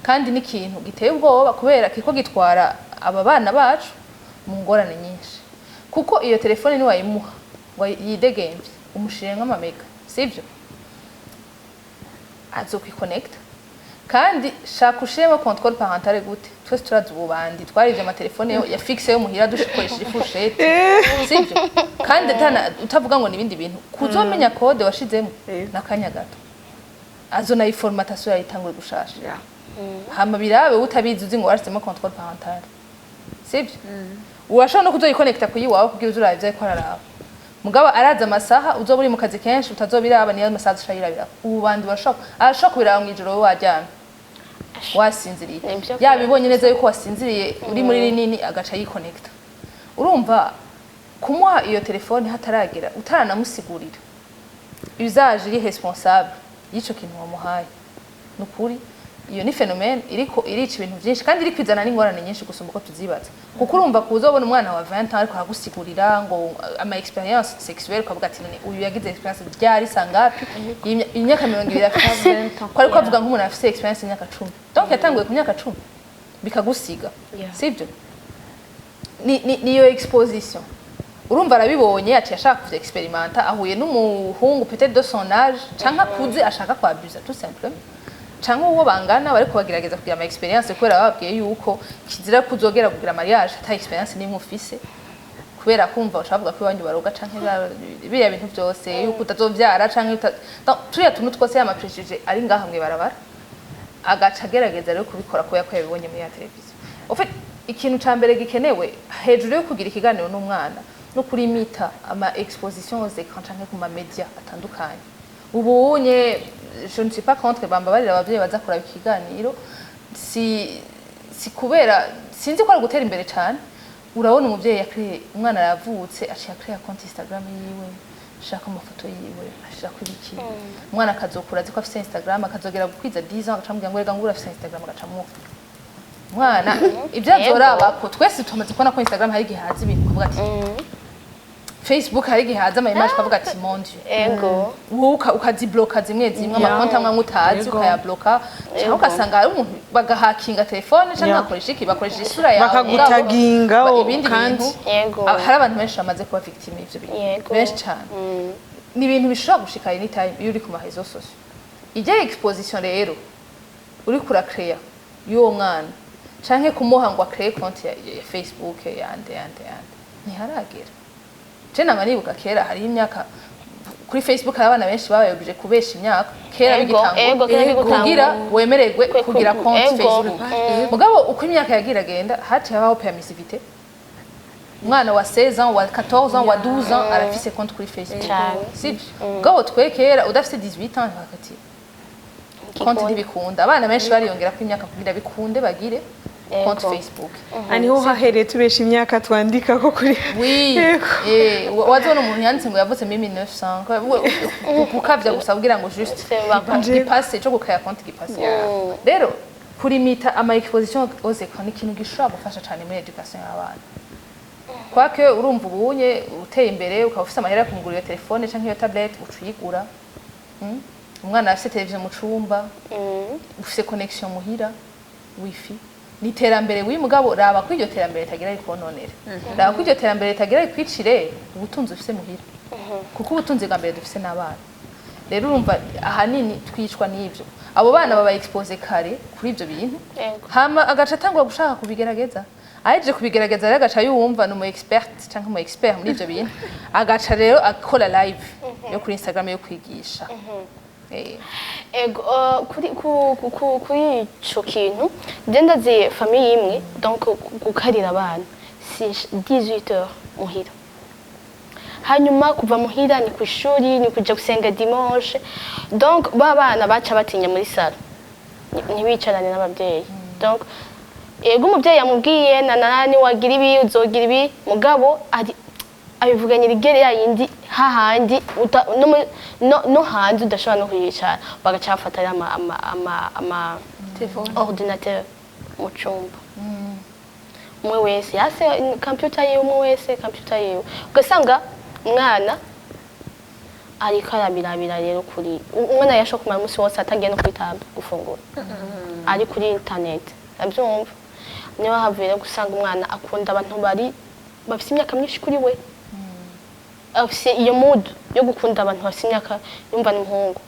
Kandi n'ikintu giteye ubwoba, kubera kiko gitwara aba bana bacu mu ngorane nyinshi, kuko iyo telefone niwayimuha ngo yidegemvye, umushire nk'amamega, sivyo? Azokwikonekta. Kandi shaka ushiremo contrôle parentale gute? Twese turazi ububandi twarivye amatelefone ya fixe yo muhira, dukoresheje ifushete, sivyo? Kandi utavuga ngo nibindi bintu, kuzomenya code washizemo n'akanya gato, azonayiformata yayitanguye gushasha. Hama birabe utabizi, uzi ngo warashizemo contrôle parentale, sivyo? Urashobora no kuzoyikonekta kuyiwawe kugira uze urabe ivyo ariko araraba. Mugabo araza amasaha uzoba uri mu kazi kenshi utazobiraba, niyo masaha ushayirabira. Ubu bandi barashobora, arashobora kubiraba mw'ijoro wowe waryamye wasinziriye. Nibyo. Yabibonye neza yuko wasinziriye, uri muri rinini, agaca yikonekta. Urumva, kumuha iyo telefone hataragera, utaranamusigurira usage iri responsable y'ico kintu wamuhaye, nukuri iyo ni phénomène iriko irica ibintu byinshi, kandi iri kwizana n'ingorane nyinshi gusumba uko tuzibaza. Kuko urumva kuzobona umwana wa 20 ans ariko aragusigurira ngo ama expérience sexuelle, ukavuga ati: "None uyu yagize expérience ryari, sangapi?" Imyaka 20 afise, ko ariko avuga nk'umuntu afise expérience y'imyaka 10, donc yatanguye ku myaka 10, bikagusiga. Sivyo? Ni niyo exposition. Urumva arabibonye, yaciye ashaka kuvya experimenta, ahuye n'umuhungu peut-être de son âge canke akuze, ashaka kwabuza tout simplement, canke uwo bangana, bariko bagerageza kugira ama expérience, kubera bababwiye yuko kizira kuzogera kugira mariage ata expérience n'imwe ufise, kubera kumva ushavuga ko iwanyu baroga canke biriya bintu byose, yuko utazovyara canke donc turiya tuntu twose, y'ama préjugés ari ngaha mw'ibarabara, agaca agerageza rero kubikora kubera ko yabibonye muri ya televiziyo. En fait, ikintu ca mbere gikenewe hejuru yo kugira ikiganiro n'umwana no kurimita ama exposition aux écrans canke ku ma média atandukanye. Ubunye je ne suis pas contre, bambabarira abavyeyi baza kuraba ikiganiro, si kubera sinzi ko ari gutera imbere cane. Urabona umuvyeyi yakreye, umwana aravutse, aciye akreya konti Instagram yiwe, ashaka amafoto yiwe, ashaka ibiki. Umwana akazokura azi ko afise Instagram, akazogera gukwiza 10 ans, agaca amubwira ngo: "Rega ngo urafise Instagram", agaca amuha umwana ibyo azoraba. Ko twese tumaze kubona ko Instagram hari igihe haza ibintu ukavuga ati, Facebook hari igihe haza ama image ukavuga ati: "Mon Dieu." Wowe ukazibloka zimwe zimwe, amakonti amwe amwe utazi, ukayabloka, cyangwa ugasanga hari umuntu bagahakinga telefone cyangwa bakoresha iki, bakoresha isura yawe, Bakagutaginga, ibindi kandi. bintu. Hari abantu benshi bamaze kuba victime y'ivyo bintu, benshi cyane. Ni ibintu bishobora gushika anytime iyo uri ku ma réseaux sociaux. Ijya exposition rero uri kurakreya y'uwo mwana, canke kumuha ngo akreye konti ya Facebook yande yande yande, ntiharagera. Je nama nibuka kera hariho imyaka Kuri Facebook hari abana benshi babaye obligé kubesha imyaka kera bigitangura, Ego, kera bigitangura. Kugira wemererwe kugira konti Facebook. Mugabo uko imyaka yagira agenda, haciye habaho permissivité. Umwana wa 16 ans, wa 14 ans, wa 12 ans arafise konti kuri Facebook. Cane. Sibyo? Mugabo twe kera udafise 18 ans bakati konti ntibikunda. Abana benshi bariyongera ko imyaka kugira bikunde bagire konti Facebook. Aha niho hahereye tubesha imyaka twandika ko kuri Oui. Yego. Wazobona umuntu yanditse ngo yavutse muri 1900, gukavya gusa kugira ngo juste C'est baka. gipase cyo gukaya konti gipase. Rero kurimita ama exposition aux écrans ni ikintu gishobora gufasha cyane muri education y'abana. Quoique urumva ubunye uteye imbere, ukaba ufise amahera yo kumugurira iyo telefone canke iyo tablette, uca uyigura. Umwana afise televiziyo mu cumba, ufise connexion muhira, wifi, ni iterambere. Wi mugabo raba ko iryo terambere ritagira rikononere, raba ko iryo terambere ritagira rikwicire ubutunzi ufise muhira, kuko ubutunzi bwa mbere dufise n'abana. Rero urumva ahanini twicwa n'ivyo, abo bana baba exposé kare kuri ivyo bintu, hama agaca atangura gushaka kubigerageza. Ahejeje kubigerageza rero, agaca yumva ni umu expert canke umu expert muri ivyo bintu, agaca rero akora live yo kuri Instagram yo kwigisha. Ego, kuri ico kintu je ndazi famille imwe, donc gukarira abana si 18 heures muhira, hanyuma kuva muhira ni kw'ishuri, ni kuja gusenga dimanche. Donc ba bana baca batinya muri salon, ntibicarane n'ababyeyi. Donc ego, umubyeyi yamubwiye na nani wagira ibi, uzogira ibi, mugabo ari abivuganye rigere ya yindi hahandi no hanze udashobora no kuyicara, bagaca bafata ama Telefone. ordinateur mu cumba, umwe wese yase computer yiwe, umwe wese computer yiwe, ugasanga umwana ariko arabirabira. Rero kuri umwana yashobora kumara umunsi wose atagiye no kwitaba gufungura, ari kuri internet. Abyumva niba havuye rero gusanga umwana akunda abantu bari bafite imyaka myinshi kuri we, afise iyo mood yo gukunda abantu bafite imyaka, yumva ni umuhungu,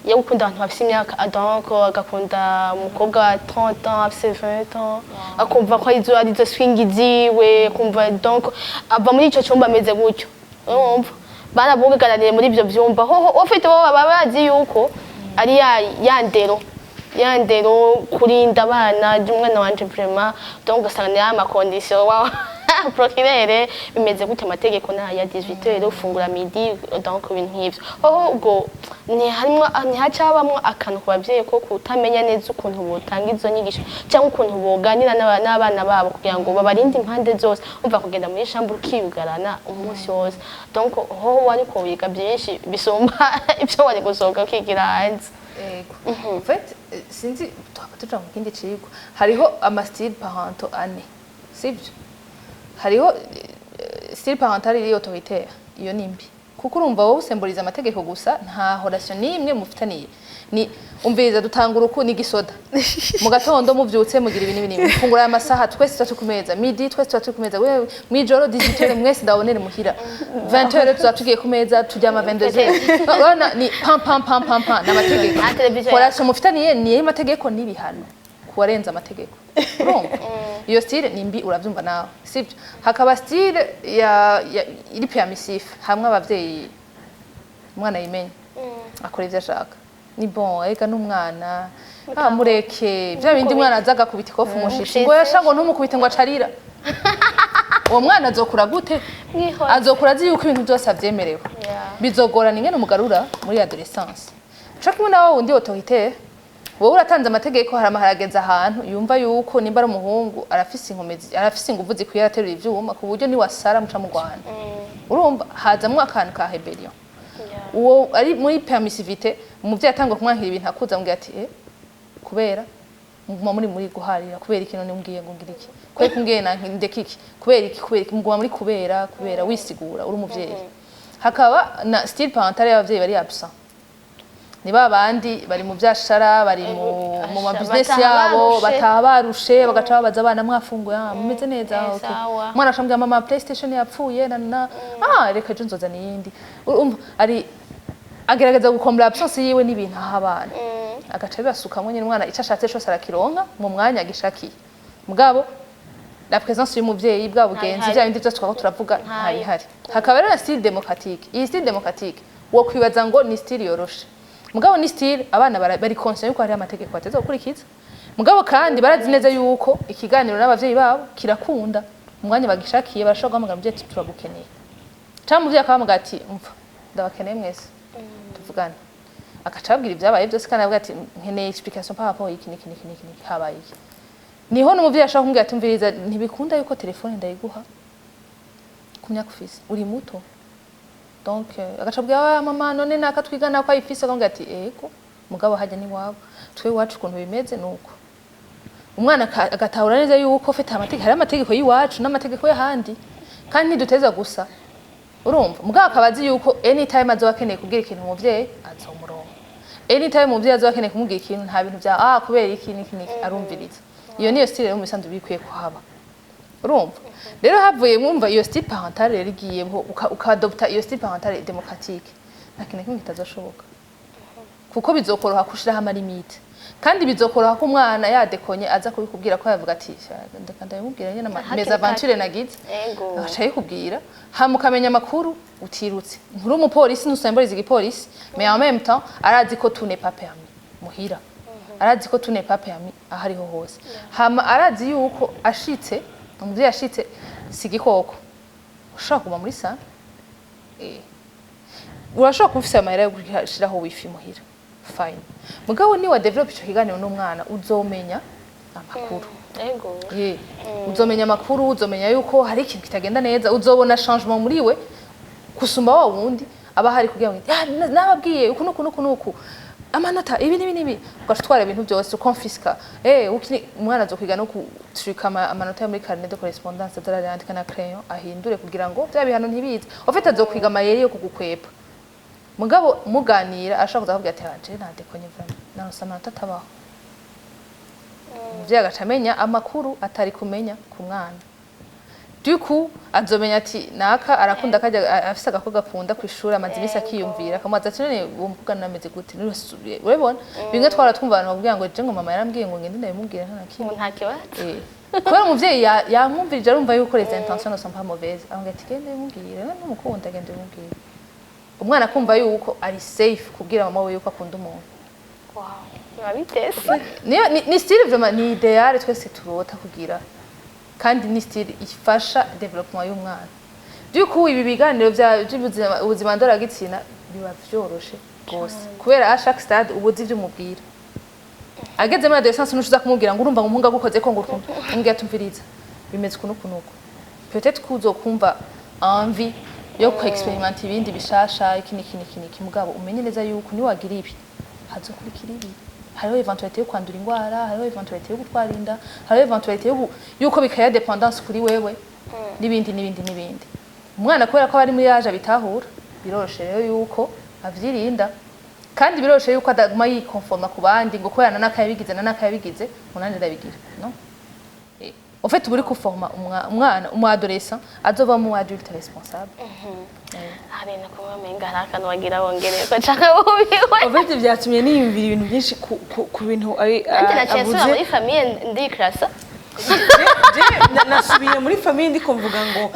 yo gukunda abantu bafite imyaka, donc agakunda umukobwa wa 30 ans, afise 20 ans, akumva ko arizo swing ziwe, akumva donc ava muri ico cyumba ameze gutyo. Urumva barabugaraniye muri ibyo byumba hoho ufite bo baba bazi yuko ari ya ndero kurinda abana umwana wanje vraiment. Donc ugasanga ni ya ma condition wa procureur bimeze gute, amategeko na ya 18 heures ufungura midi, donc ibintu nk'ivyo. Hoho ubwo ntiharimwo, ntihacabamwo akantu ku bavyeyi ko kutamenya neza ukuntu botanga izo nyigisho cyangwa ukuntu boganira n'abana babo kugira ngo babarinde impande zose. Umva, kugenda muri chambre ukiyugarana umunsi wose, donc hoho wariko wiga byinshi bisumba ibyo wari gusohoka ukigira hanze. Ego. En fait, sinzi twaba tuja mu kindi cigwa. Hariho ama style parentaux ane. Sivyo? Hariho style parental iri autoritaire. Iyo ni mbi. Kuko urumva wowe usemburiza amategeko gusa, nta relation n'imwe mufitaniye. Ni umviriza, dutanga uruku n'igisoda. Mu gatondo muvyutse mugira ibi n'ibi n'ibi. Mufungura aya masaha, twese tuba turi ku meza. Midi twese tuba turi ku meza. Wewe mwijoro 18h mwese ndabonere muhira. 20h tuba tugiye ku meza, turyama 22h. Urabona ni pam pam pam pam pam n'amategeko. Nta televiziyo. Relation mufitaniye ni y'amategeko n'ibihano kuwarenza amategeko. Urumva iyo style ni mbi, uravyumva nawe, sibyo? Hakaba style ya iri permissif, hamwe abavyeyi umwana yimenya akora ivyo ashaka, ni bon, ega n'umwana, ah, mureke bya bindi. Umwana aza agakubita ikofu umushitsi, ngo yasha ngo ntumukubite, ngo acarira. Uwo mwana azokura gute? Mwihorere. Azokura azi yuko ibintu byose avyemerewe. Bizogorana ingene umugarura muri adolescence. Co kimwe nawe wundi autoritaire, wowe uratanze amategeko, harama harageza ahantu yumva yuko nimba ari umuhungu arafise inkomezi, arafise inguvu zikwiye, araterura ivyuma ku buryo niwasara muca mugwana. Urumva hazamwo akantu ka rébellion. Uwo ari muri permissivité, umuvyeyi atangwa kumwankira ibintu, akuza amubwira ati: "Eh, kubera muguma muri guharira, kubera iki? None umbwiye ngo ngira iki? Kubera ko umbwiye nanki ndeka iki? Kubera iki? Kubera iki?" Muguma muri kubera, kubera, wisigura uri umuvyeyi. Hakaba na style parental y'abavyeyi bari absent, ni ba bandi bari mu vyashara, bari mu ma business Bataha yabo, barushe. Bataha barushe, bagaca babaza abana: "Mwafunguye? Ah, mumeze neza?" Okay. Sawa. Umwana acambwira: "Mama, PlayStation yapfuye." Na ah, reka ejo nzozana iyindi. Urumva ari agerageza gukombora absence yiwe n'ibintu aha abana, agaca bibasukamwo nyine. Umwana icyo ashatse cyose arakironka mu mwanya agishakiye, mugabo la présence y'umuvyeyi, bwa bugenzi, Ntayihari. bya bindi byose twaba turavuga, Ntayihari. ntayihari. Hakaba rero na style démocratique. Iyi style démocratique, Wo kwibaza ngo ni style yoroshe, mugabo ni style abana bari conscient yuko hari amategeko bateza gukurikiza, mugabo kandi barazi neza yuko ikiganiro n'abavyeyi babo kirakunda. Umwanya bagishakiye barashobora guhamagara umuvyeyi ati: "Turagukeneye", cyangwa umuvyeyi akabahamagara ati: "Umva, ndabakeneye mwese, tuvugane", agaca ababwira ibyabaye byose, kandi avuga ati: "Nkeneye explication par rapport iki niki niki niki niki, habaye iki." Niho n'umuvyeyi ashobora kumubwira ati: "Umviriza, ntibikunda yuko telefone ndayiguha ku myaka ufise, uri muto." Donc agaca abwira: "Ah, mama, none naka twigana ko ayifise?" Akamubwira ati: "Ego, mugabo hajya n'iwabo, twe iwacu ukuntu bimeze nuko." Umwana agatahura neza yuko ufite amategeko, hari amategeko y'iwacu n'amategeko y'ahandi, kandi ntiduteza gusa. Urumva, mugabo akaba azi yuko anytime azoba akeneye kubwira ikintu umuvyeyi, azomuronka. Anytime umuvyeyi azoba akeneye kumubwira ikintu, nta bintu bya "ah, kubera iki niki niki", arumviriza. Iyo niyo style rero mu bisanzwe bikwiye kuhaba. Urumva rero havuye, mwumva iyo style parentale rero igiyeho, ukadopta iyo style parentale démocratique, nta kintu na kimwe kitazoshoboka, kuko bizokoroha gushiraho ama limites, kandi bizokoroha ko umwana yadekonye aza kubikubwira, ko yavuga ati: "Ndeka ndabimubwira nyine Hakiri mes kare. aventures nagize." Agaca yikubwira, hama ukamenya amakuru utirutse. Nturi umupolisi, ntusemboriza igipolisi, mais en même temps arazi ko tout n'est pas permis muhira, arazi ko tout n'est pas permis aho ariho hose. Hama arazi yuko ashitse, umuvyeyi ashitse, si igikoko ushobora kuguma muri salon. Urashobora kuba ufise amahera yo gushiraho wifi muhira, fine, mugabo ni wa develop ico kiganiro n'umwana, uzomenya amakuru. Ye, uzomenya amakuru, uzomenya yuko hari ikintu kitagenda neza, uzobona changement muri we kusumba wa wundi aba hari kugira ngo: "Ah, nababwiye uku nuku nuku nuku, amanota ibi nibi nibi", ugaca utwara ibintu byose, ukonfiska. Umwana azokwiga no gutrika amanota yo muri carnet de correspondance, azarayandika na crayon ahindure kugira ngo bya bihano ntibize. En fait, azokwiga amayeri yo kugukwepa. Mugabo muganira, ashobora kuza akubwira ati: "Ah, je nadekonye vraiment, naronse amanota atabaho." Umuvyeyi agaca amenya amakuru atari kumenya ku mwana. Du coup azomenya ati naka arakunda kajya, afise agakobwa akunda kw'ishuri, amaze iminsi akiyumvira, akamubaza ati: "None uwo mukobwa nameze gute?" Urabibona bimwe twara twumva abantu bakubwira ngo: "Je ngo mama yarambwiye ngo ngende ndabimubwire, nta na kimwe." Ngo nta kibazo. Kubera umuvyeyi yamwumvirije, arumva yuko les intentions ne sont pas mauvaises, avuga ati: "Gende bimubwire, numukunda gende bimubwire." Umwana akumva yuko ari safe kubwira mama we yuko akunda umuntu. Wow, biba bitese. Niyo ni style vraiment, ni idéal twese turota kugira, kandi ni style ifasha développement y'umwana. Du coup ibi biganiro by'ubuzima, ubuzima ndoragitsina, biba vyoroshe rwose, kubera à chaque stade uba uzi ivyo umubwira. Ageze muri adolescence, ntushiza kumubwira ngo: "Urumva ngo umuhungu agukoze ko", ngo ukuntu umubwira ati: "Umviriza, bimeze uku n'uku n'uku, peut-être ko uzokumva envie yo ku experimenter ibindi bishasha, iki n'iki n'iki n'iki, mugabo umenye neza yuko niwagira ibi hazokurikira ibi. Hariho éventualité yo kwandura ingwara, hariho éventualité yo gutwara inda, hariho éventualité yuko bikaya dépendance kuri wewe, n'ibindi n'ibindi n'ibindi." Umwana, kubera ko aba ari muri âge abitahura, biroroshe rero yuko avyirinda, kandi biroroshe yuko adaguma yikonforma ku bandi, ngo kubera nanaka yabigize, nanaka yabigize, ngo nanje ndabigira. No. En fait, uba uri kuforma umwana, umu adolescent azovamo umu adulte responsable. Hari no kuba menga hari akantu wagira wongereko canke bubiwe. En fait, byatumye niyumvira ibintu byinshi ku bintu ari Nanjye naciye nsubira avuze. muri famille ndikrasa. Je nasubiye muri famille, ndiko mvuga ngo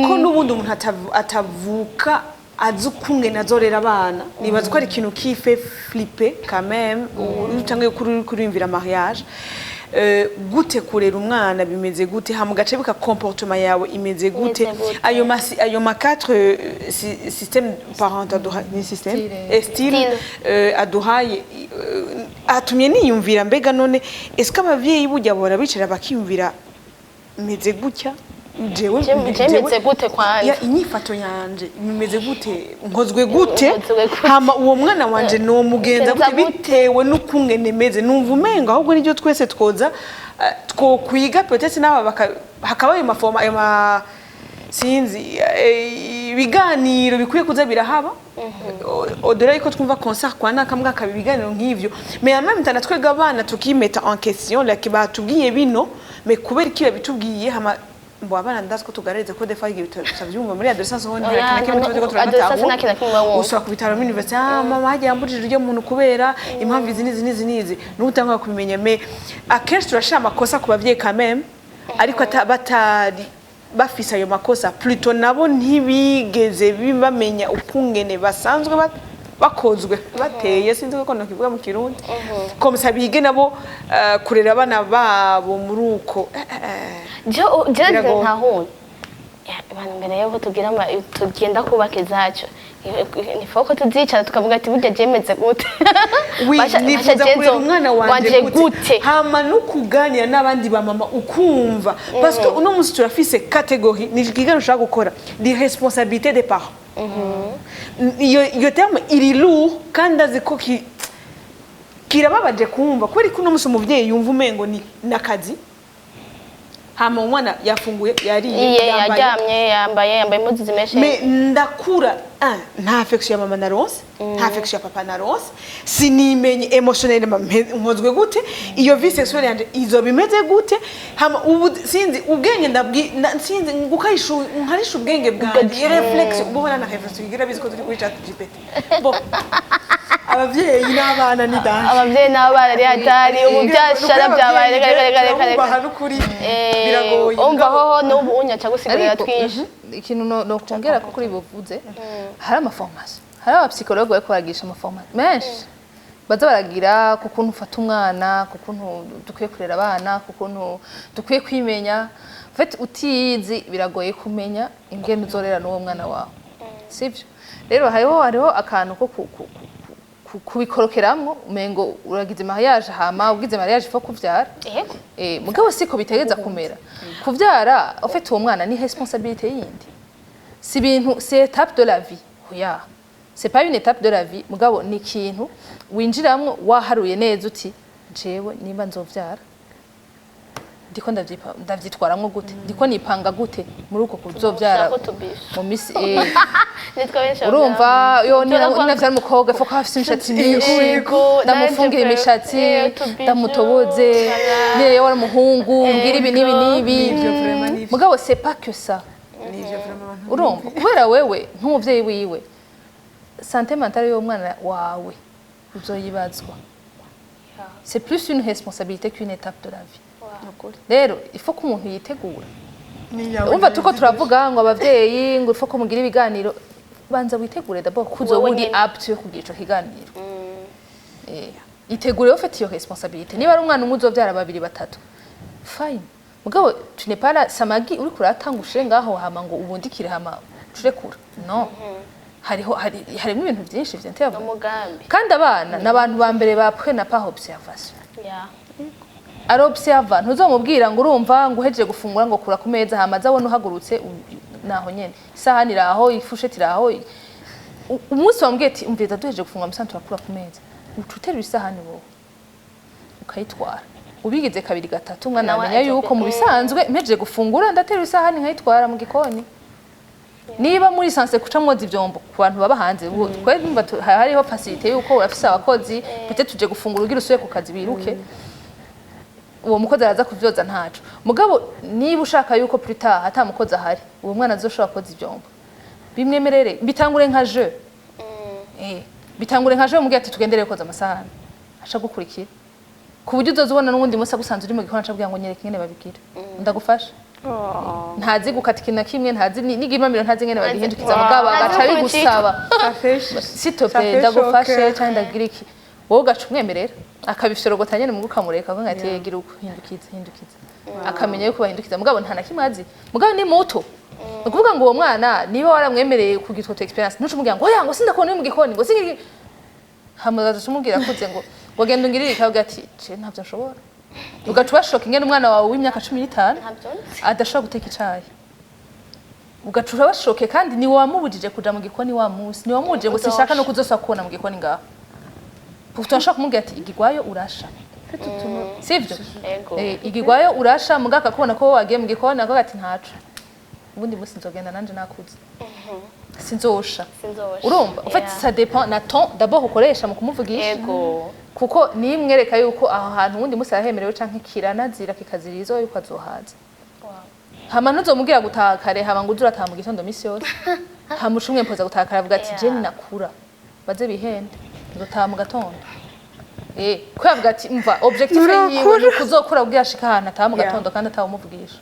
ko n'ubundi umuntu atavuka azi ukungene azorera abana. Nibaza ko ari ikintu qui fait flipper quand même cyangwa kuri kuriyumvira mariage. Gute kurera umwana bimeze gute, hama ugace bika comportement yawe imeze gute? Imeze gute? Ayo ma quatre système parental aduhaye ni système Style. Style. Style. Aduhaye atumye niyumvira: mbega none est-ce que abavyeyi burya bora bicara bakiyumvira, meze gutya jewe, Je meze gute kwanza? Ya, inyifato yanje imeze gute, nkozwe gute? Nkozwe gute? Hama uwo mwana wanje nomugenza Mugenza gute gute? Bitewe n'ukungene meze, numva umenga ahubwo nibyo twese twoza twokwiga, peut-être n'aba hakaba ayo mafoma, ayo ma sinzi ibiganiro bikwiye kuza birahaba au-delà yuko twumva concert kwa naka mbwa, ibiganiro nk'ivyo, mais en même temps natwebwe abana tukimeta en question, like batubwiye bino, mais kubera iki babitubwiye? Hama mbo abana ndazi ko tugarariza ko des fois igihe tutavyumva muri adolescence ho, nta Oya, kintu na kimwe tuba turiko adolescence nta kintu na kimwe uba wumva. Usaba ku bitaro muri université: "Ah, mama hagiye yambujije uryo muntu kubera impamvu izi n'izi n'izi n'izi", n'ubu utangwa kubimenya. Mais akenshi turashira amakosa ku bavyeyi quand même, ariko batari bafise ayo makosa, plutôt nabo ntibigeze bamenya ukungene basanzwe bakozwe bateye, sinzi ko nokivuga mu Kirundi, comme ça bige nabo kurera abana babo muri uko Je Biragoye. ntahura abantu mbere yuko tugira tugenda kubaka izacu, ni ko tuzicara tukavuga ati: "Burya jemeze gute?" Oui, nifuza basha kurera umwana wanje gute gute, hama no kuganira n'abandi ba mama ukumva, parce que uno munsi turafise catégorie, ni ikiganiro ushaka gukora, les responsabilités des parents. Iyo terme iri lourd kandi azi ko kirababaje kumva, kubera ko uno munsi umuvyeyi yumva umengo ni nakazi, hama umwana yafunguye, yariye, iye, yambaye. Yaryamye, yambaye impuzu zimeshe. Mais ndakura, un, nta affection ya mama naronse, nta affection ya papa naronse, sinimenye émotionnellement nkozwe gute, iyo vie sexuelle yanje izoba imeze gute, hama ubu sinzi ubwenge ndabwi sinzi ngukarisha nkarisha ubwenge bwanjye, iyo réflexion ubona na réflexion igira bizi ko turi kuri chat GPT. Bon, abavyeyi n'abana ni danger. Abavyeyi n'abana ari hatari ubu, byashara byabaye, reka reka reka reka reka. Reka n'ukuri biragoye. Umva, hoho n'ubu unyaca gusigurira Ariko twinshi. Ikintu no kongera ko kuri buvuze, hari ama formation, hari aba psychologue bariko baragirisha ama formation menshi baza baragira ku kuntu ufata umwana, ku kuntu dukwiye kurera abana, ku kuntu dukwiye kwimenya. En fait, utiyizi biragoye kumenya ingene uzorera n'uwo mwana wawe, sivyo? Rero hariho akantu ko kubikorokeramwo, umengo uragize mariage, hama ugize mariage faut kuvyara. Yego. Mugabo siko bitegeza kumera. Kuvyara, en fait, uwo mwana ni responsabilité yindi, si ibintu, c'est étape de la vie. Oya, c'est pas une étape de la vie, mugabo ni ikintu winjiramwo waharuye neza uti: "Jewe nimba nzovyara, ndiko ndavyitwaramwo gute, ndiko nipanga gute muri uko kuzovyara?" Ushaka utubisha. Mu misi Nitwa benshi. Urumva yo Turakwa- ninavyara umukobwa, faut ko afise imishatsi myinshi, Yego, ndamufungira nanje imishatsi, utubijo, ndamutoboze. Voilà. Niyo wari umuhungu, mbwira ibi n'ibi n'ibi. Nivyo vraiment, nivyo. Mugabo c'est pas que ça. Nivyo vraiment, abantu Urumva, kubera wewe nk'umuvyeyi wiwe, santé mentale y'umwana wawe uzoyibazwa. C'est plus une responsabilité qu'une étape de la vie. Nukuri. Rero il faut ko umuntu yitegura. Niyawe. Urumva, turiko turavuga ngo abavyeyi, ngo il faut ko mugira ibiganiro, banza witegure d'abord ko uzoba Wowe uri nyene. apte yo kugira ico kiganiro. Itegure ufite iyo responsabilité. Niba ari umwana umwe, uzovyara babiri, batatu, fine, mugabo tu n'es pas là samagi uriko uratanga ushire ngaho, hama ngo ubundikire, hama ucurekura. No hariho harimo ibintu byinshi vyinterva. Umugambi. Kandi abana ni abantu ba mbere bapprena par observation. Arobserva. Ntuzomubwira ngo urumva ngo uhejeje gufungura ngo kura ku meza, hama aza abona uhagurutse naho nyene isahani iraho, i fourchette iraho. Umunsi wambwiye ati: "Umviriza, duhejeje gufungura musanzu turakura ku meza", uca uterura isahani wowe ukayitwara. Ubigize kabiri, gatatu, umwana Nawe amenya yuko mu bisanzwe mpejeje gufungura ndaterura isahani nkayitwara mu gikoni. Niba muri sanse kuca mwoza ivyombo, ku bantu baba hanze, ubu twe numva hariho facilité yuko urafise abakozi, peut-être tuje gufungura ugira usuye ku kazi wiruke, uwo mukozi araza kuvyoza, ntaco. Mugabo niba ushaka yuko plus tard ata mukozi ahari uwo mwana azoshobora koza ivyombo, bimwemerere, bitangure nka jeu. Bitangure nka jeu, mubwire ati: "Tugendere koza amasahani", aca gukurikira ku buryo uzoza ubona n'uwundi munsi agusanze uri mu gikoni, aca abwira ngo: "Nyereka ingene babigira, ndagufasha." Ntazi gukata ikintu na kimwe, ntazi n'igimamiro, ntazi ingene bagihindukiza, mugabo Ntazi agaca no bigusaba: "S'il te plaît, ndagufashe cyangwa ndagira iki?" Wowe ugaca umwemerera, akabifyorogota nyene, mugu ukamureka avuga ati: "Gira uko, hindukiza, hindukiza", akamenya yuko bahindukiza, mugabo nta na kimwe azi, mugabo ni muto. Ni ukuvuga ngo uwo mwana niba waramwemereye kugira utwo expérience, ntuce umubwira ngo: "Oya", ngo: "Sindakubona uri mu gikoni", ngo singira hama ugaca umubwira akuze ngo genda ungirire, ikavuga ati: "Je ntabyo nshobora." Ugaca ubashoka ingene umwana wawe w'imyaka 15 Ntabyo nzi. adashobora guteka icayi, ugaca urabashoke, kandi ni wamubujije kuja mu gikoni wa munsi, ni wamubujije ngo sinshaka no kuzosubira kubona mu gikoni ngaho. Turashobora kumubwira ati: "Igigwayo urasha", sivyo? Yego. Igigwayo urasha, mugabo akakubona ko wagiye mu gikoni, akavuga ati: "Ntaco, ubundi munsi nzogenda nanje nakuze, sinzosha." Sinzosha. Urumva, en fait, ça dépend na ton d'abord ukoresha mu kumuvugisha, kuko nimwereka yuko aho hantu uwundi munsi arahemerewe canke kiranazira kikazirizo yuko azohaza. Hama ntuzomubwira gutaha kare, hama ngo uze urataha mu gitondo misi yose, hama uca umwempoza gutaha kare, avuga ati: "Je ninakura baze bihende, nzotaha mu gatondo." Ko yavuga ati mva objectif yiwe ni ukuzokura kugira ashika ahantu ataha mu gatondo kandi atawumuvugisha.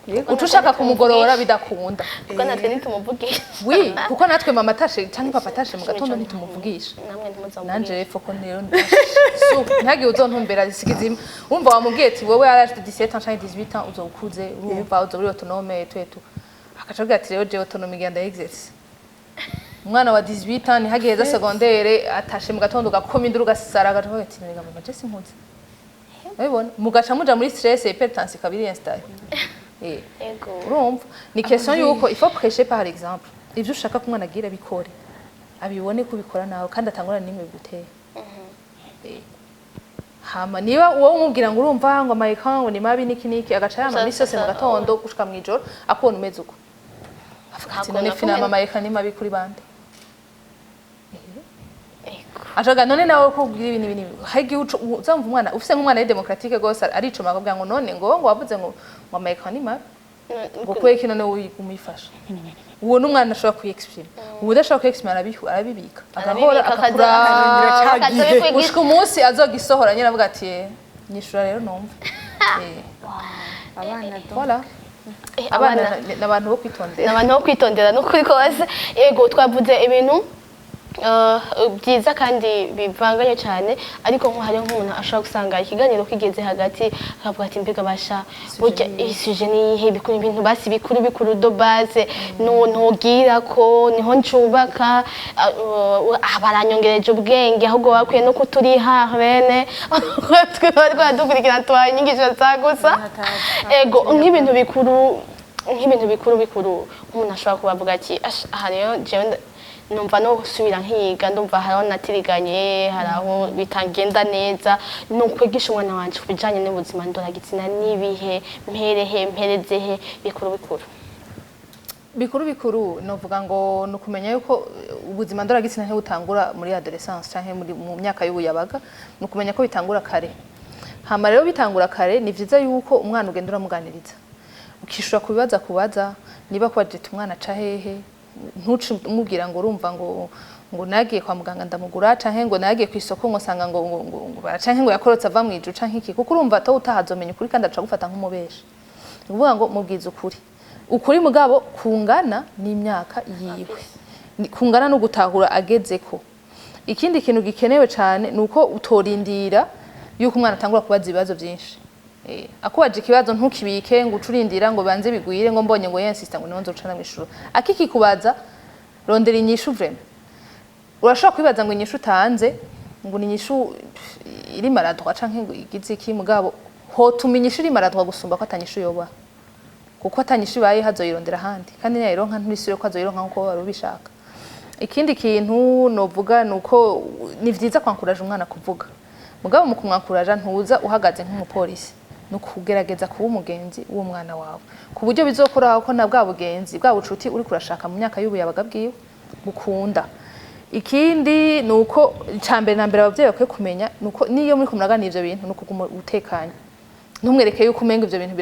Uca ushaka kumugorora bidakunda. Kuko natwe ntitumuvugisha. Oui, kuko natwe mama atashe canke papa atashe mu gatondo ntitumuvugisha. Namwe ntimuzamuvugisha. Nanje rero ko rero su ntihagire uzontumbera sigizima. Urumva wamubwiye ati wowe à l'âge de 17 ans canke 18 ans uzokuze, urumva uzoba uri autonome twetu, akaca avuga ati rero jewe autonome igenda exercice. Umwana wa 18 ans ntihageze secondaire, atashe mu gatondo ugakoma induru ugasara, agaca avuga ati nega mama je sinkuze. Urabibona, mugaca muja muri stress, hypertension ikaba iri installée. Urumva ni question yuko il faut prêcher par exemple. Ivyo ushaka ko umwana agira bikore, abibone ko ubikora nawe kandi atangura n'imwe biguteye. Hama niba wowe umubwira ngo urumva ngo ama écran ngo ni mabi niki niki, agaca yama misi yose mu gatondo gushika mw'ijoro akubona umeze uko, avuga ati none Nta finalement ama écran ni mabi kuri bande? Ego. Ajaga none nawe ko ubwira ibi n'ibi n'ibi. Hari igihe uzumva umwana ufise nk'umwana ari démocratique gose aricoma, akabwira ngo none ngo wavuze ngo ama écran ni mabi, ngo kubera iki none wowe umuyifasha? Uwo n'umwana ashobora kuyexprima. Ubu udashobora kuyexprima arabibika agahora Arabibika, akakuraba akaza bikwigisha. Gushika umunsi azogisohora nyine avuga ati "Eh, nyishura rero numva." Abana donc. Voilà. Abana abana ni abantu bo kwitondera. Ni abantu bo kwitondera n'ukuri kose. Yego, twavuze ibintu byiza kandi bivanganye cyane, ariko nko hariho nk'umuntu ashobora gusanga ikiganiro kigeze hagati akavuga ati mbega basha, burya iyi sujet ni iyihe? Bikuru, ibintu basi bikuru bikuru de base ntugira ko niho ncubaka. Baranyongereje ubwenge, ahubwo bakwiye no kuturiha bene twe bari dukurikirana tubaha inyigisho za gusa. Ego, nk'ibintu bikuru bikuru umuntu ashobora kuba avuga ati "Ash, aha rero jewe numva no gusubira nkiga, ndumva hariho natiriganye, hari aho bitagenda neza, ni ukwigisha umwana wanje ku bijanye n'ubuzima ndoragitsina n'ibihe, mperehe mperezehe bikuru bikuru?" Bikuru bikuru novuga ngo ni ukumenya yuko ubuzima ndoragitsina ntibutangura muri adolescence canke mu myaka y'ubuyabaga. Ni ukumenya ko bitangura kare. Hama rero bitangura kare, ni vyiza yuko umwana ugenda uramuganiriza, ukishura ku bibazo akubaza. Niba kubajije ati umwana aca hehe, ntuce umubwira ngo urumva ngo nagiye kwa muganga ndamugura, canke ngo nagiye ku isoko ngo nsanga ngo canke ngo yakorotse ava mw'ijuru canke iki, kuko urumva to utahazomenya ukuri kandi aca gufata nk'umubeshi. Ni ukuvuga ngo mubwize ukuri, ukuri mugabo kungana n'imyaka yiwe, kungana no gutahura agezeko. Ikindi kintu gikenewe cyane ni uko utorindira yuko umwana atangura kubaza ibibazo byinshi. Akubaje ikibazo ntukibike ngo ucurindira ngo banze bigwire, ngo mbonye ngo yensista ngo niho nzocana mw'ishuri. Akikikubaza, rondera inyishu. Vraiment urashobora kwibaza ngo inyishu utanze ngo ni inyishu iri maladroit canke ngo igize iki, mugabo hotuma inyishu iri maladroit gusumba ko atanyishu yoba, kuko atanyishu ibaye hazoyirondera ahandi, kandi niyayironka nturisubire ko azoyironka nkuko wari ubishaka. Ikindi kintu novuga ni uko ni vyiza kwankuraje umwana kuvuga, mugabo mu kumwankuraja ntuza uhagaze nk'umupolisi. Ni ukugerageza kuba umugenzi w'umwana wawe ku buryo bizokuraho ko na bwa bugenzi, bwa bucuti uri kurashaka mu myaka y'ubuyabaga bwiwe bukunda. Ikindi ni uko icya mbere na mbere ababyeyi bakwiye kumenya ni uko niyo muri muraganira ivyo bintu, ni ukuguma utekanye, ntumwereke yuko umenga ivyo bintu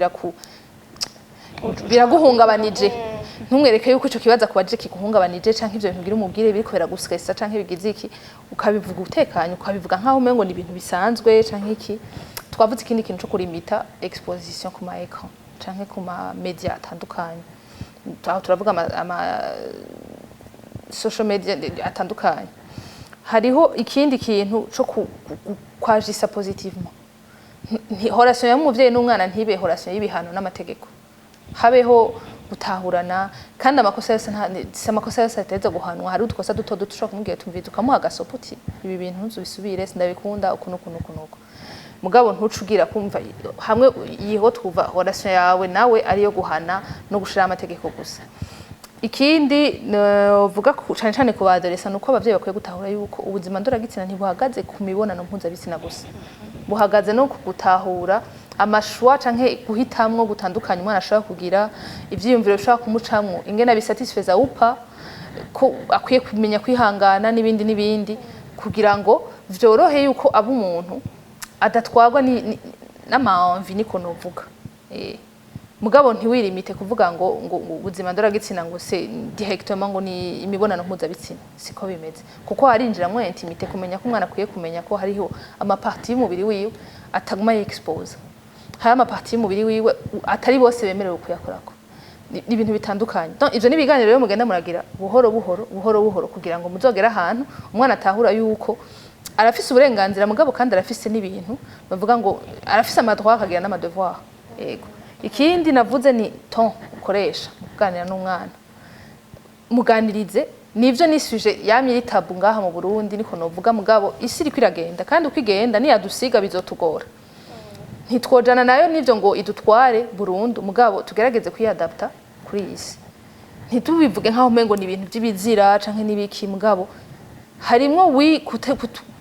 biraguhungabanije, ntumwereke yuko ico kibazo akubaje kiguhungabanije, canke ivyo bintu ugira umubwire biriko biragustressa canke bigize iki. Ukabivuga utekanye, ukabivuga nkaho umengo ni ibintu bisanzwe canke iki. Twavuze ikindi kintu co kurimita exposition ku ma écran canke ku ma media atandukanye. Aho turavuga ama social media atandukanye. Hariho ikindi kintu co kwajisa positivement. Relation y'umuvyeyi n'umwana ntibe relation y'ibihano n'amategeko, habeho gutahurana. Kandi amakosa yose si amakosa yose ateza guhanwa. Hari udukosa duto duto ushobora kumubwira tumviza, ukamuha agasopo uti ibi bintu ntuzubisubire, sindabikunda uku n'uku n'uku n'uku. Mugabo ntuce ugira kumva hamwe yiho twuva relation yawe nawe ariyo guhana no gushiraho amategeko gusa. Ikindi novuga cane cane ku ba adolescents nuko abavyeyi bakwiye gutahura yuko ubuzima ndoragitsina ntibuhagaze ku mibonano mpuzabitsina gusa, buhagaze no ku gutahura ama choix canke guhitamwo gutandukanya umwana ashobora kugira, ivyiyumviro bishobora kumucamwo, ingene abisatisfeza upa ko akwiye kumenya kwihangana n'ibindi n'ibindi, kugira ngo vyorohe yuko aba umuntu adatwarwa n'ama envie, niko novuga. Mugabo ntiwirimite kuvuga ngo ubuzima ndoragitsina ngo c'est directement ngo ni imibonano mpuzabitsina. Siko bimeze, kuko harinjiramwo intimité, kumenya ko umwana akwiye kumenya ko hariho ama parties y'umubiri wiwe ataguma yexpose. Hari ama parties y'umubiri wiwe atari bose bemerewe kuyakorako. Ni ibintu bitandukanye. Donc ivyo ni ibiganiro rero mugenda muragira buhoro buhoro, buhoro buhoro, kugira ngo muzogere ahantu umwana atahura yuko arafise uburenganzira, mugabo kandi arafise n'ibintu bavuga ngo arafise ama droits, akagira n'ama devoirs. Yego, ikindi navuze ni ton ukoresha mu kuganira n'umwana. Muganirize, nivyo ni sujet yamye iri tabou ngaha mu Burundi, niko novuga, mugabo isi iriko iragenda, kandi uko igenda niyadusiga bizotugora. Ntitwojana nayo nivyo ngo idutware burundu, mugabo tugerageze kwiyadapta kuri iyi si. Ntitubivuge nkaho umengo ni ibintu by'ibizira canke n'ibiki, mugabo harimwo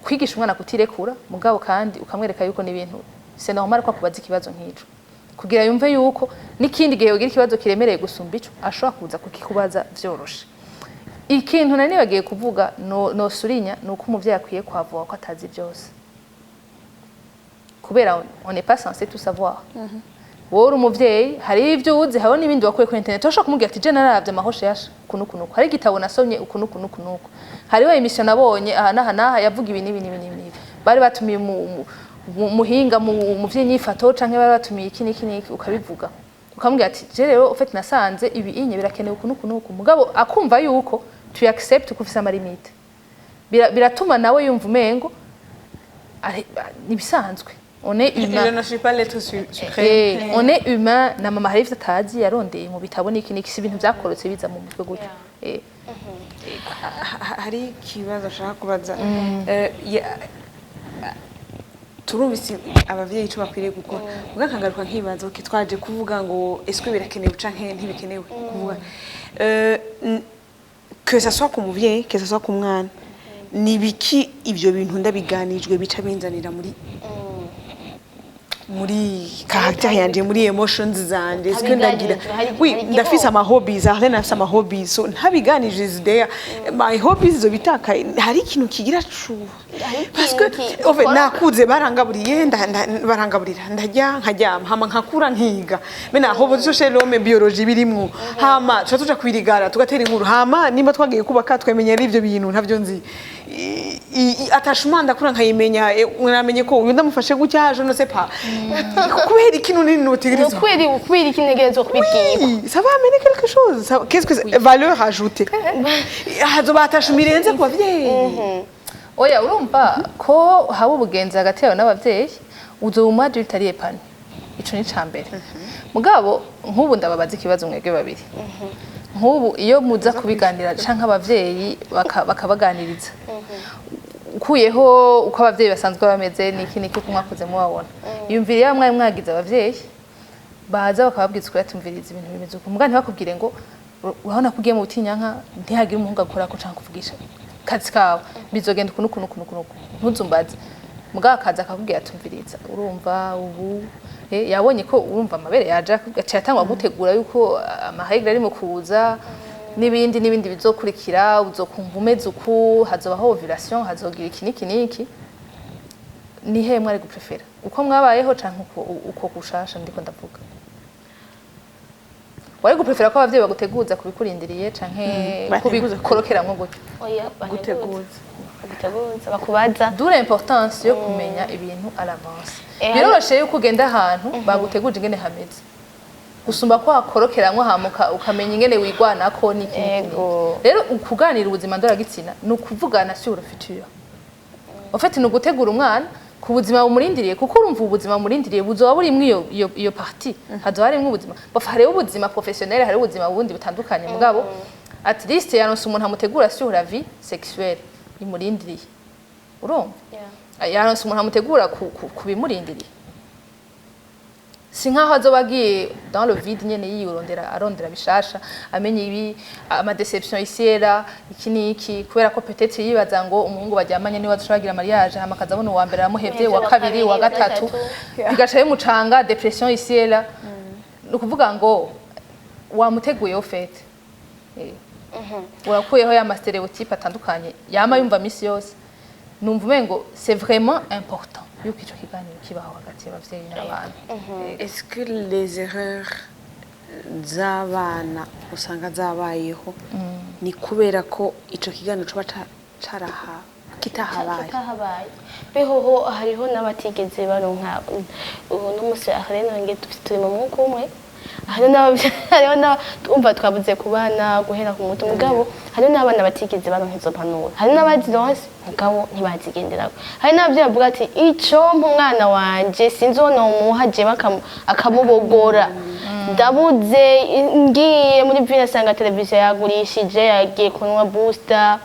kwigisha umwana kutirekura, mugabo kandi ukamwereka yuko n'ibintu c'est normal ko akubaza ikibazo nk'ico, kugira yumve yuko n'ikindi gihe yogira ikibazo kiremereye gusumba ico, ashobora kuza kukikubaza vyoroshe. Ikintu nari nibagiye kuvuga no surinya ni uko umuvyeyi akwiye kwavuga ko atazi byose, kubera on n'est pas censé tout savoir. Wowe uri umuvyeyi, hari ibyo uzi, hariho n'ibindi wakuye kuri internet. Urashobora kumubwira ati: "Je naravye amahoshe yasha uku n'uku n'uku, hari igitabo nasomye uku n'uku n'uku n'uku, hariho émission nabonye aha n'aha n'aha yavuga ibi n'ibi n'ibi n'ibi n'ibi, bari batumiye umuhinga mu vy'inyifato, canke bari batumiye iki n'iki n'iki." Ukabivuga, ukamubwira ati: "Je rero en fait nasanze ibi inye birakenewe uku n'uku n'uku." Mugabo akumva yuko tu acceptes ko ufise ama limites. Biratuma nawe yumva umengo nibisanzwe, on est humain. Je ne suis pas l'être suprême. On est humain. Na mama hari ivyo atazi, yarondeye mu bitabo n'iki n'iki, si ibintu vyakorotse biza mu mutwe gutyo. Hari ikibazo ashaka kubaza. Turumvise abavyeyi ico bakwiriye gukora, muga nkagaruka nkibaza: okay, twaje kuvuga ngo est-ce que birakenewe canke ntibikenewe kuvuga, que ça soit ku muvyeyi, que ça soit ku mwana, ni biki ivyo bintu ndabiganijwe bica binzanira muri caractère yanje, muri emotions zanje? Est-ce que ndagira Ntabiganijwe, oui, hari ndafise igihombo. ama hobbies, Arlene afise ama hobbies, so ntabiganije is there, my hobbies zo bitakaye, hari ikintu kigira cu Hari parce que ikintu en fait ukora. Nakuze barangaburiye, barangaburira, ndarya, nkaryama, hama nkakura nkiga mena aho chez l'homme biologie birimwo, hama tuca tuja kwirigara, tugatera inkuru, hama nimba twagiye kubaka twemenyera ivyo bintu ntavyo nzi. Attachement ndakura nkayimenya, namenye ko uyu ndamufashe gutya, je ne sais pas kubera ikintu nini Ni notegerezwa. Ukubera iki ntegerezwa kubibwirwa? Oui, ça va amener quelque chose. Qu'est-ce que c'est? Valeur ajoutée. Hazoba attachement irenze ku bavyeyi. Oya, urumva ko haba ubugenzi hagati yawe n'abavyeyi, uzoba umu adulte ari épanoui. Ico ni ca mbere. Mugabo nk'ubu ndababaza ikibazo mwebwe babiri: nk'ubu iyo muza kubiganira canke abavyeyi bakabaganiriza, ukuyeho uko abavyeyi basanzwe bameze niki niki, uko mwakuze mubabona, yumvira iyo mwari mwagize abavyeyi baza bakababwiza ukuri, ati: "Umviriza, ibintu bimeze uku," mugabo ntibakubwire ngo urabona ko ugiye mu butinyanka, ntihagire umuhungu agukora ko canke kuvugisha, kazi kawe bizogenda uku n'uku n'uku n'uku n'uku, ntuzumbaze. Mugabo akaza akakubwira ati: "Umviriza, urumva ubu yabonye ko urumva amabere yaje, aciye atangwa gutegura yuko ama règles ari mu kuza n'ibindi n'ibindi bizokurikira, uzokumva umeze uku, hazobaho ovulation, hazogira iki n'iki n'iki." Ni hehe mwari guprefera, uko mwabayeho canke uko gushasha ndiko ndavuga? Wari guprefera ko abavyeyi baguteguza kubikurindiriye canke Bateguza. kubikorokeramwo gutyo? Oya. Guteguza. Guteguza, bakubaza. D'où l'importance yo kumenya ibintu à l'avance. Biroroshe yuko ugenda ahantu baguteguje ingene hameze, gusumba ko hakorokeramwo hama ukamenya ingene wigwanako n'iki n'iki n'iki. Rero ukuganira ubuzima ndoragitsina ni ukuvugana sur le futur. En fait, ni ugutegura umwana ku buzima bumurindiriye, kuko urumva ubuzima bumurindiriye buzoba burimwo iyo partie, hazoba harimwo ubuzima. Bof, hariho ubuzima professionnel, hariho ubuzima bundi butandukanye, mugabo at least yaronse umuntu amutegura sur la vie sexuelle imurindiriye, urumva? Yaronse umuntu amutegura ku bimurindiriye, si nkaho azoba agiye dans le vide nyene, yirondera, arondera bishasha, amenya ibi, ama déception ici et là, iki n'iki, kubera ko peut-être yibaza ngo umuhungu baryamanye niwe azoshobora kugira mariage, hama akaza abona uwa mbere aramuhevye, uwa kabiri, uwa gatatu, bigaca bimucanga, dépression ici et là. Ni ukuvuga ngo wamuteguye au fait. Urakuyeho ya ma stéréotypes atandukanye yama yumva misi yose. Numva umengo c'est vraiment important yuko ico kiganiro kibaho hagati y'abavyeyi n'abana. Est-ce que les erreurs z'abana usanga zabayeho ni kubera ko ico kiganiro coba Kitahabaye. Kitahabaye. Behoho hariho n'abatigeze baronka. Ubu n'umunsi ahareno nge dufite, turi mu mwuka umwe. Hariho umva, twabuze ku bana guhera ku muto, mugabo hariho n'abana batigeze baronka izo mpanuro, hari n'abazironse mugabo ntibazigenderako. Hari n'abavyeyi bavuga ati: "Ico mpa umwana wanje sinzi uwo nomuha jewe akamubogora, ndabuze." Ngiye muri ville asanga televiziyo yagurishije, yagiye kunywa booster,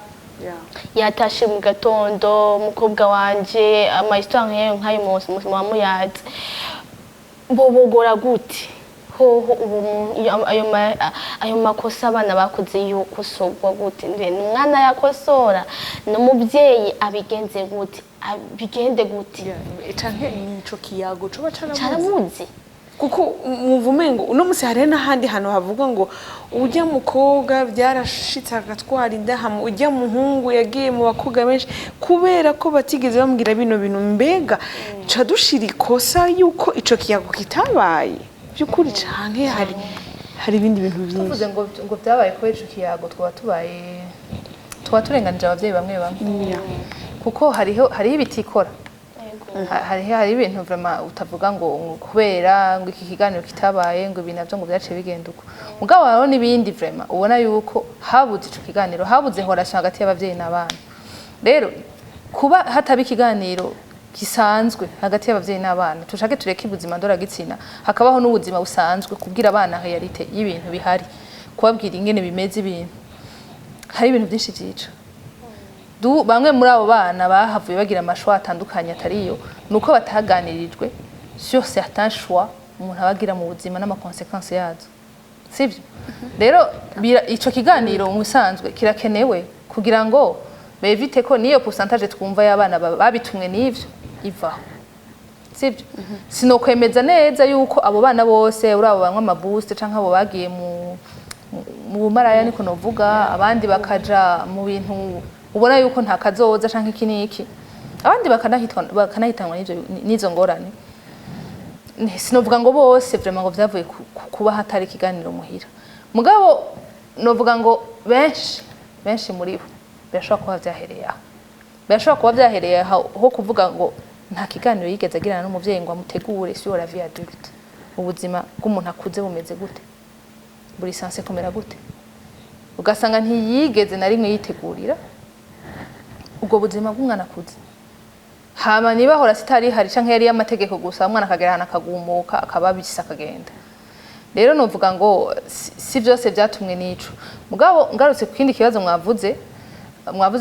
yatashe mu gatondo umukobwa wanje. Ama histoire nk'ayo nk'ayo muba muyazi. Bobogora gute hoho ubu ayo makosa abana bakoze yokosorwa gute? Mbe ni umwana yakosora, ni umubyeyi abigenze gute, abigende gute? Canke nico kiyago coba carabuze. Caramuzi. Kuko mwumva ngo uno munsi hariho n'ahandi hantu havuga ngo ujya mukobwa byarashitse agatwara inda, hama ujya muhungu yagiye mu bakobwa benshi kubera ko batigeze bambwira bino bintu. Mbega ca dushira ikosa yuko ico kiyago kitabaye by'ukuri, canke hari ibindi bintu byinshi? Tuvuze ngo byabaye kubera ico kiyago, twaba tubaye tuba turenganije abavyeyi bamwe bamwe, kuko hariho ibitikora. Hariho ibintu vraiment utavuga ngo kubera ngo iki kiganiro kitabaye ngo ibi navyo ngo byaciye bigenda uko. Mugabo hariho n'ibindi vraiment ubona yuko habuze ico kiganiro, habuze relation hagati y'abavyeyi n'abana. Rero kuba hataba ikiganiro gisanzwe hagati y'abavyeyi n'abana, tushake tureke ubuzima ndoragitsina, hakabaho n'ubuzima busanzwe, kubwira abana réalité y'ibintu bihari, kubabwira ingene bimeze ibintu. Hari ibintu byinshi vyica. Bamwe muri abo bana bahavuye bagira ama choix atandukanye atariyo, nuko bataganirijwe sur certains choix umuntu aba agira mu buzima n'ama conséquences yazo, sivyo? Rero ico kiganiro mu bisanzwe kirakenewe kugira ngo bevite ko niyo pourcentage twumva y'abana babitumwe n'ivyo ivaho, sivyo? Sinokwemeza neza yuko abo bana bose, uri abo banywa ama boost canke abo bagiye mu bumaraya, niko novuga, abandi bakaja mu bintu ubona yuko nta kazoza canke iki n'iki, abandi bakanahitanwa n'izo ngorane. Sinovuga ngo bose vraiment ngo vyavuye kuba hatari ikiganiro muhira, mugabo novuga ngo benshi benshi muri bo birashobora kuba vyahereye aho, birashobora kuba vyahereye aho ho kuvuga ngo nta kiganiro yigeze agirana n'umuvyeyi ngo amutegure sur la vie adulte, ubuzima bw'umuntu akuze bumeze gute, buri censé kumera gute. Ugasanga ntiyigeze na rimwe yitegurira ubwo buzima bw'umwana akuze. Hama niba ahora sitari hari canke yari y'amategeko gusa, umwana akagera ahantu akagumuka, akababisa, akagenda. Rero novuga ngo si byose byatumwe n'ico. Mugabo ngarutse ku kindi kibazo mwavuze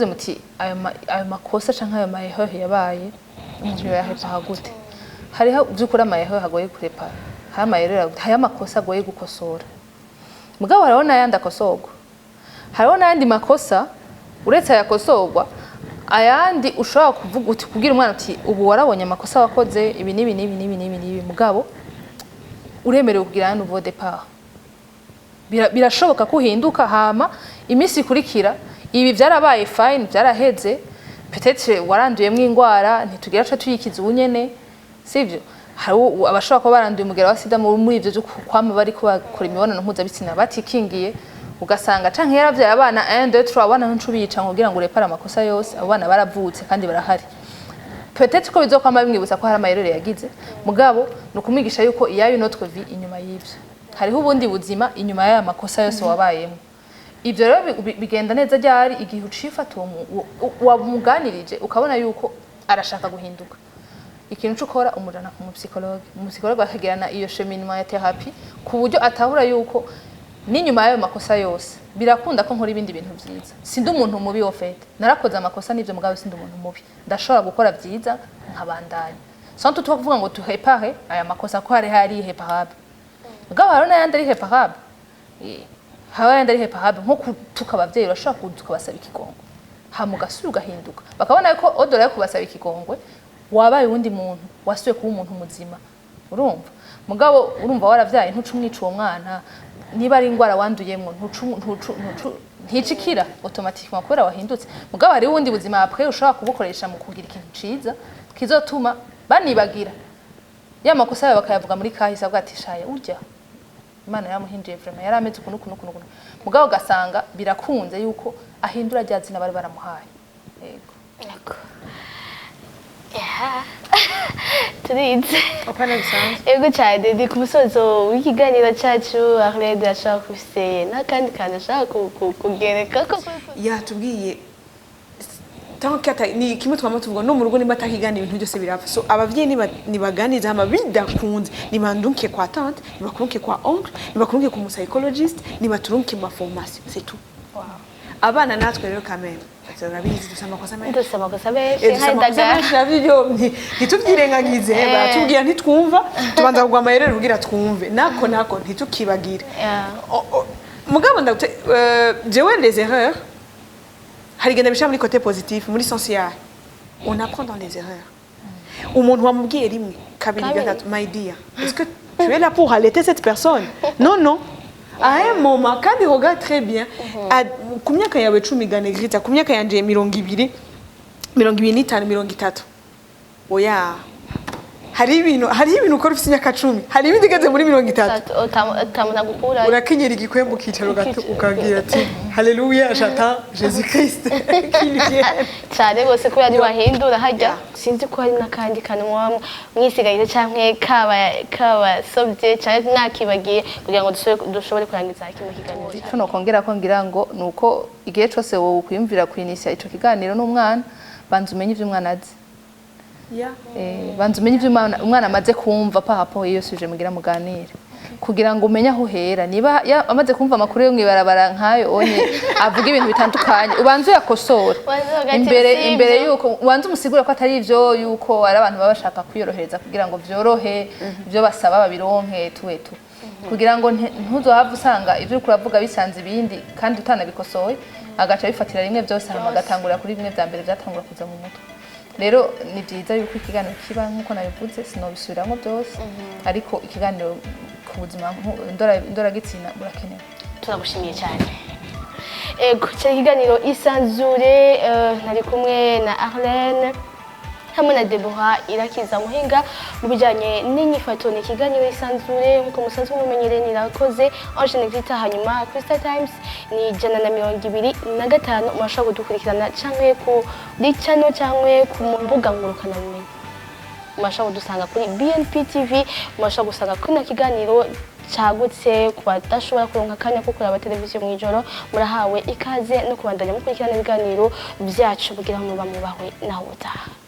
muti ayo makosa canke ayo mahehe yabaye, umuntu yoyahepara gute? Hariho by'ukuri amahehe agoye kurepara, hari amahehe, hariho amakosa agoye gukosora, mugabo hariho n'ayandi akosorwa. Hariho n'ayandi makosa uretse ayakosorwa, ayandi ushobora kuvuga uti, kubwira umwana uti: "Ubu warabonye amakosa wakoze, ibi n'ibi n'ibi n'ibi n'ibi n'ibi, mugabo uremerewe kugira un nouveau départ. Birashoboka ko uhinduka, hama iminsi ikurikira ibi byarabaye, fine, byaraheze. Peut-être waranduyemwo ingwara, ntitugira co tuyikiza ubu nyene, sivyo?" Hari abashobora kuba baranduye umugera wa sida muri ivyo vyo kwama bariko bakora imibonano mpuzabitsina batikingiye, ugasanga canke yaravyaye abana 1 2 3, abana ntucubica ngo kugira ngo urepare amakosa yose. Abo bana baravutse kandi barahari. Peut-être ko bizokwama bimwibutsa ko hari amayerere yagize, mugabo ni ukumwigisha yuko il y a une autre vie inyuma y'ivyo, hariho ubundi buzima inyuma y'aya makosa yose wabayemo. Ivyo rero bigenda neza ryari? Igihe ucifata uwo wamuganirije, ukabona yuko arashaka guhinduka, ikintu cyo ukora umujana ku mu psychologue, umu psychologue akagirana iyo cheminement ya thérapie ku buryo atahura yuko n'inyuma y'ayo makosa yose birakunda ko nkora ibindi bintu vyiza. Sindi umuntu mubi au fait, narakoze amakosa n'ivyo, mugabo sindi umuntu mubi, ndashobora gukora vyiza nkabandanya, sans toutefois kuvuga ngo tuhepare aya makosa ko hari réparable. Mugabo hariho n'ayandi ari réparable. Haba ayandi ari réparable, nko kutuka abavyeyi, urashobora kuza ukabasaba ikigongwe, hama ugasubira ugahinduka, bakabona ko au-delà yo kubasaba ikigongwe wabaye uwundi muntu, wasubiye kuba umuntu muzima, urumva? Mugabo urumva waravyaye, ntuca umwica uwo mwana. Niba ari ingwara wanduyemwo, ntucu nticikira automatiquement kubera wahindutse. Mugabo hariho ubundi buzima après ushobora kubukoresha mu kugira ikintu ciza kizotuma banibagira ya makosa yawe, bakayavuga muri kahise, avuga ati: "Shaya urya Imana yaramuhinduye vraiment, yari ameze ukuntu ukuntu ukuntu ukuntu." Mugabo ugasanga birakunze yuko ahindura rya zina bari baramuhaye. Yego. Yego. Yeah. Turize. Apana bisanzwe. Ego cyane, ndi ku musozo w'ikiganiro cyacu. Arlene ashaka kufise n'akandi kantu ashaka kugereka ko Yatubwiye tant que ni kimwe twama tuvuga no mu rugo, nimba atakigana ibintu byose birapfa. So abavyeyi nibaganiriza, hama bidakunze nibandunke kwa tante, nibakurunke kwa oncle, nibakurunke ku psychologist, nibaturunke mu formation, c'est tout. Abana natwe rero kameme turabizi, dufise amakosa menshi. Dufise amakosa menshi. Dufise amakosa nk'indagara. Menshi navyo ntituvyirengagize. Baratubwira ntitwumva, tubanza kugwa amayerere kugira twumve, nako ntitukibagire. Mugabo ndagute jewe les erreurs hari igenda bishira muri côté positif, muri sens yayo on apprend dans les erreurs. Umuntu wamubwiye rimwe, kabiri, Kabiri. gatatu, my dear, est-ce que tu es là pour allaiter cette personne? Non, non, à un moment kandi regarde très bien. Ku myaka yawe 10 gane Grita, ku myaka yanje 20, 25, 30, oya, hari ibintu ukora ufite imyaka 10, hari ibindi ugeze muri 30 utamuna gukura. Urakenyera igikwembe, ukicara, ukagira ati: "Haleluya, j'attends Jésus Christ qu'il vienne." Cyane rwose, kubera ntibahindura hajya. Sinzi ko hari n'akandi kantu muba mwisigaye cyangwa kabasobye cyangwa mwakibagiye kugira ngo dushobore kurangiza kino kiganiro cyacu. Ico nokongera ko ngira ngo nuko igihe cose wowe ukwiyumvira kwinisya ico kiganiro n'umwana, banza umenye ivyo umwana azi. Banza umenye ivyo umwana amaze kumva par rapport iyo sujet mugira muganire, kugira ngo umenye aho uhera. Niba amaze kumva amakuru yo mw'ibarabara nkayo onye avuga ibintu bitandukanye, ubanze uyakosore Ubanze uvuga ati, imbere "Si imbere ivyo." yuko ubanze umusigure ko atari ivyo, yuko ari abantu baba bashaka kwiyorohereza kugira ngo vyorohe, ivyo basaba babironke tuwetu, kugira ngo ntuzohave usanga ivyo uriko uravuga bisanze ibindi kandi utanabikosoye, agaca bifatira rimwe byose, hama agatangurira kuri bimwe vya mbere vyatangura kuza mu mutwe. Rero ni byiza yuko ikiganiro kiba nk'uko nabivuze, sinobisubiramwo byose, ariko ikiganiro ku buzima ndoragitsina burakenewe. Turagushimiye cyane. Ego, cyari ikiganiro Isanzure. Nari kumwe na Arlene hamwe na Deborah Irakiza, muhinga mu bijyanye n'inyifato. Ni ikiganiro Isanzure nk'uko musanzwe mumenyereye. Nirakoze Ange Negrita. Hanyuma kuri Star Times ni 125, murashobora kudukurikirana canke kuri channel canke ku mbuga ngurukanabumenyi. Murashobora kudusanga kuri BNP TV, murashobora gusanga kuri kiganiro cagutse. Ku badashobora kuronka akanya ko kuraba televiziyo mw'ijoro, murahawe ikaze no kubandanya mukurikirana ibiganiro vyacu kugira ngo muba mubahwe naho utaha.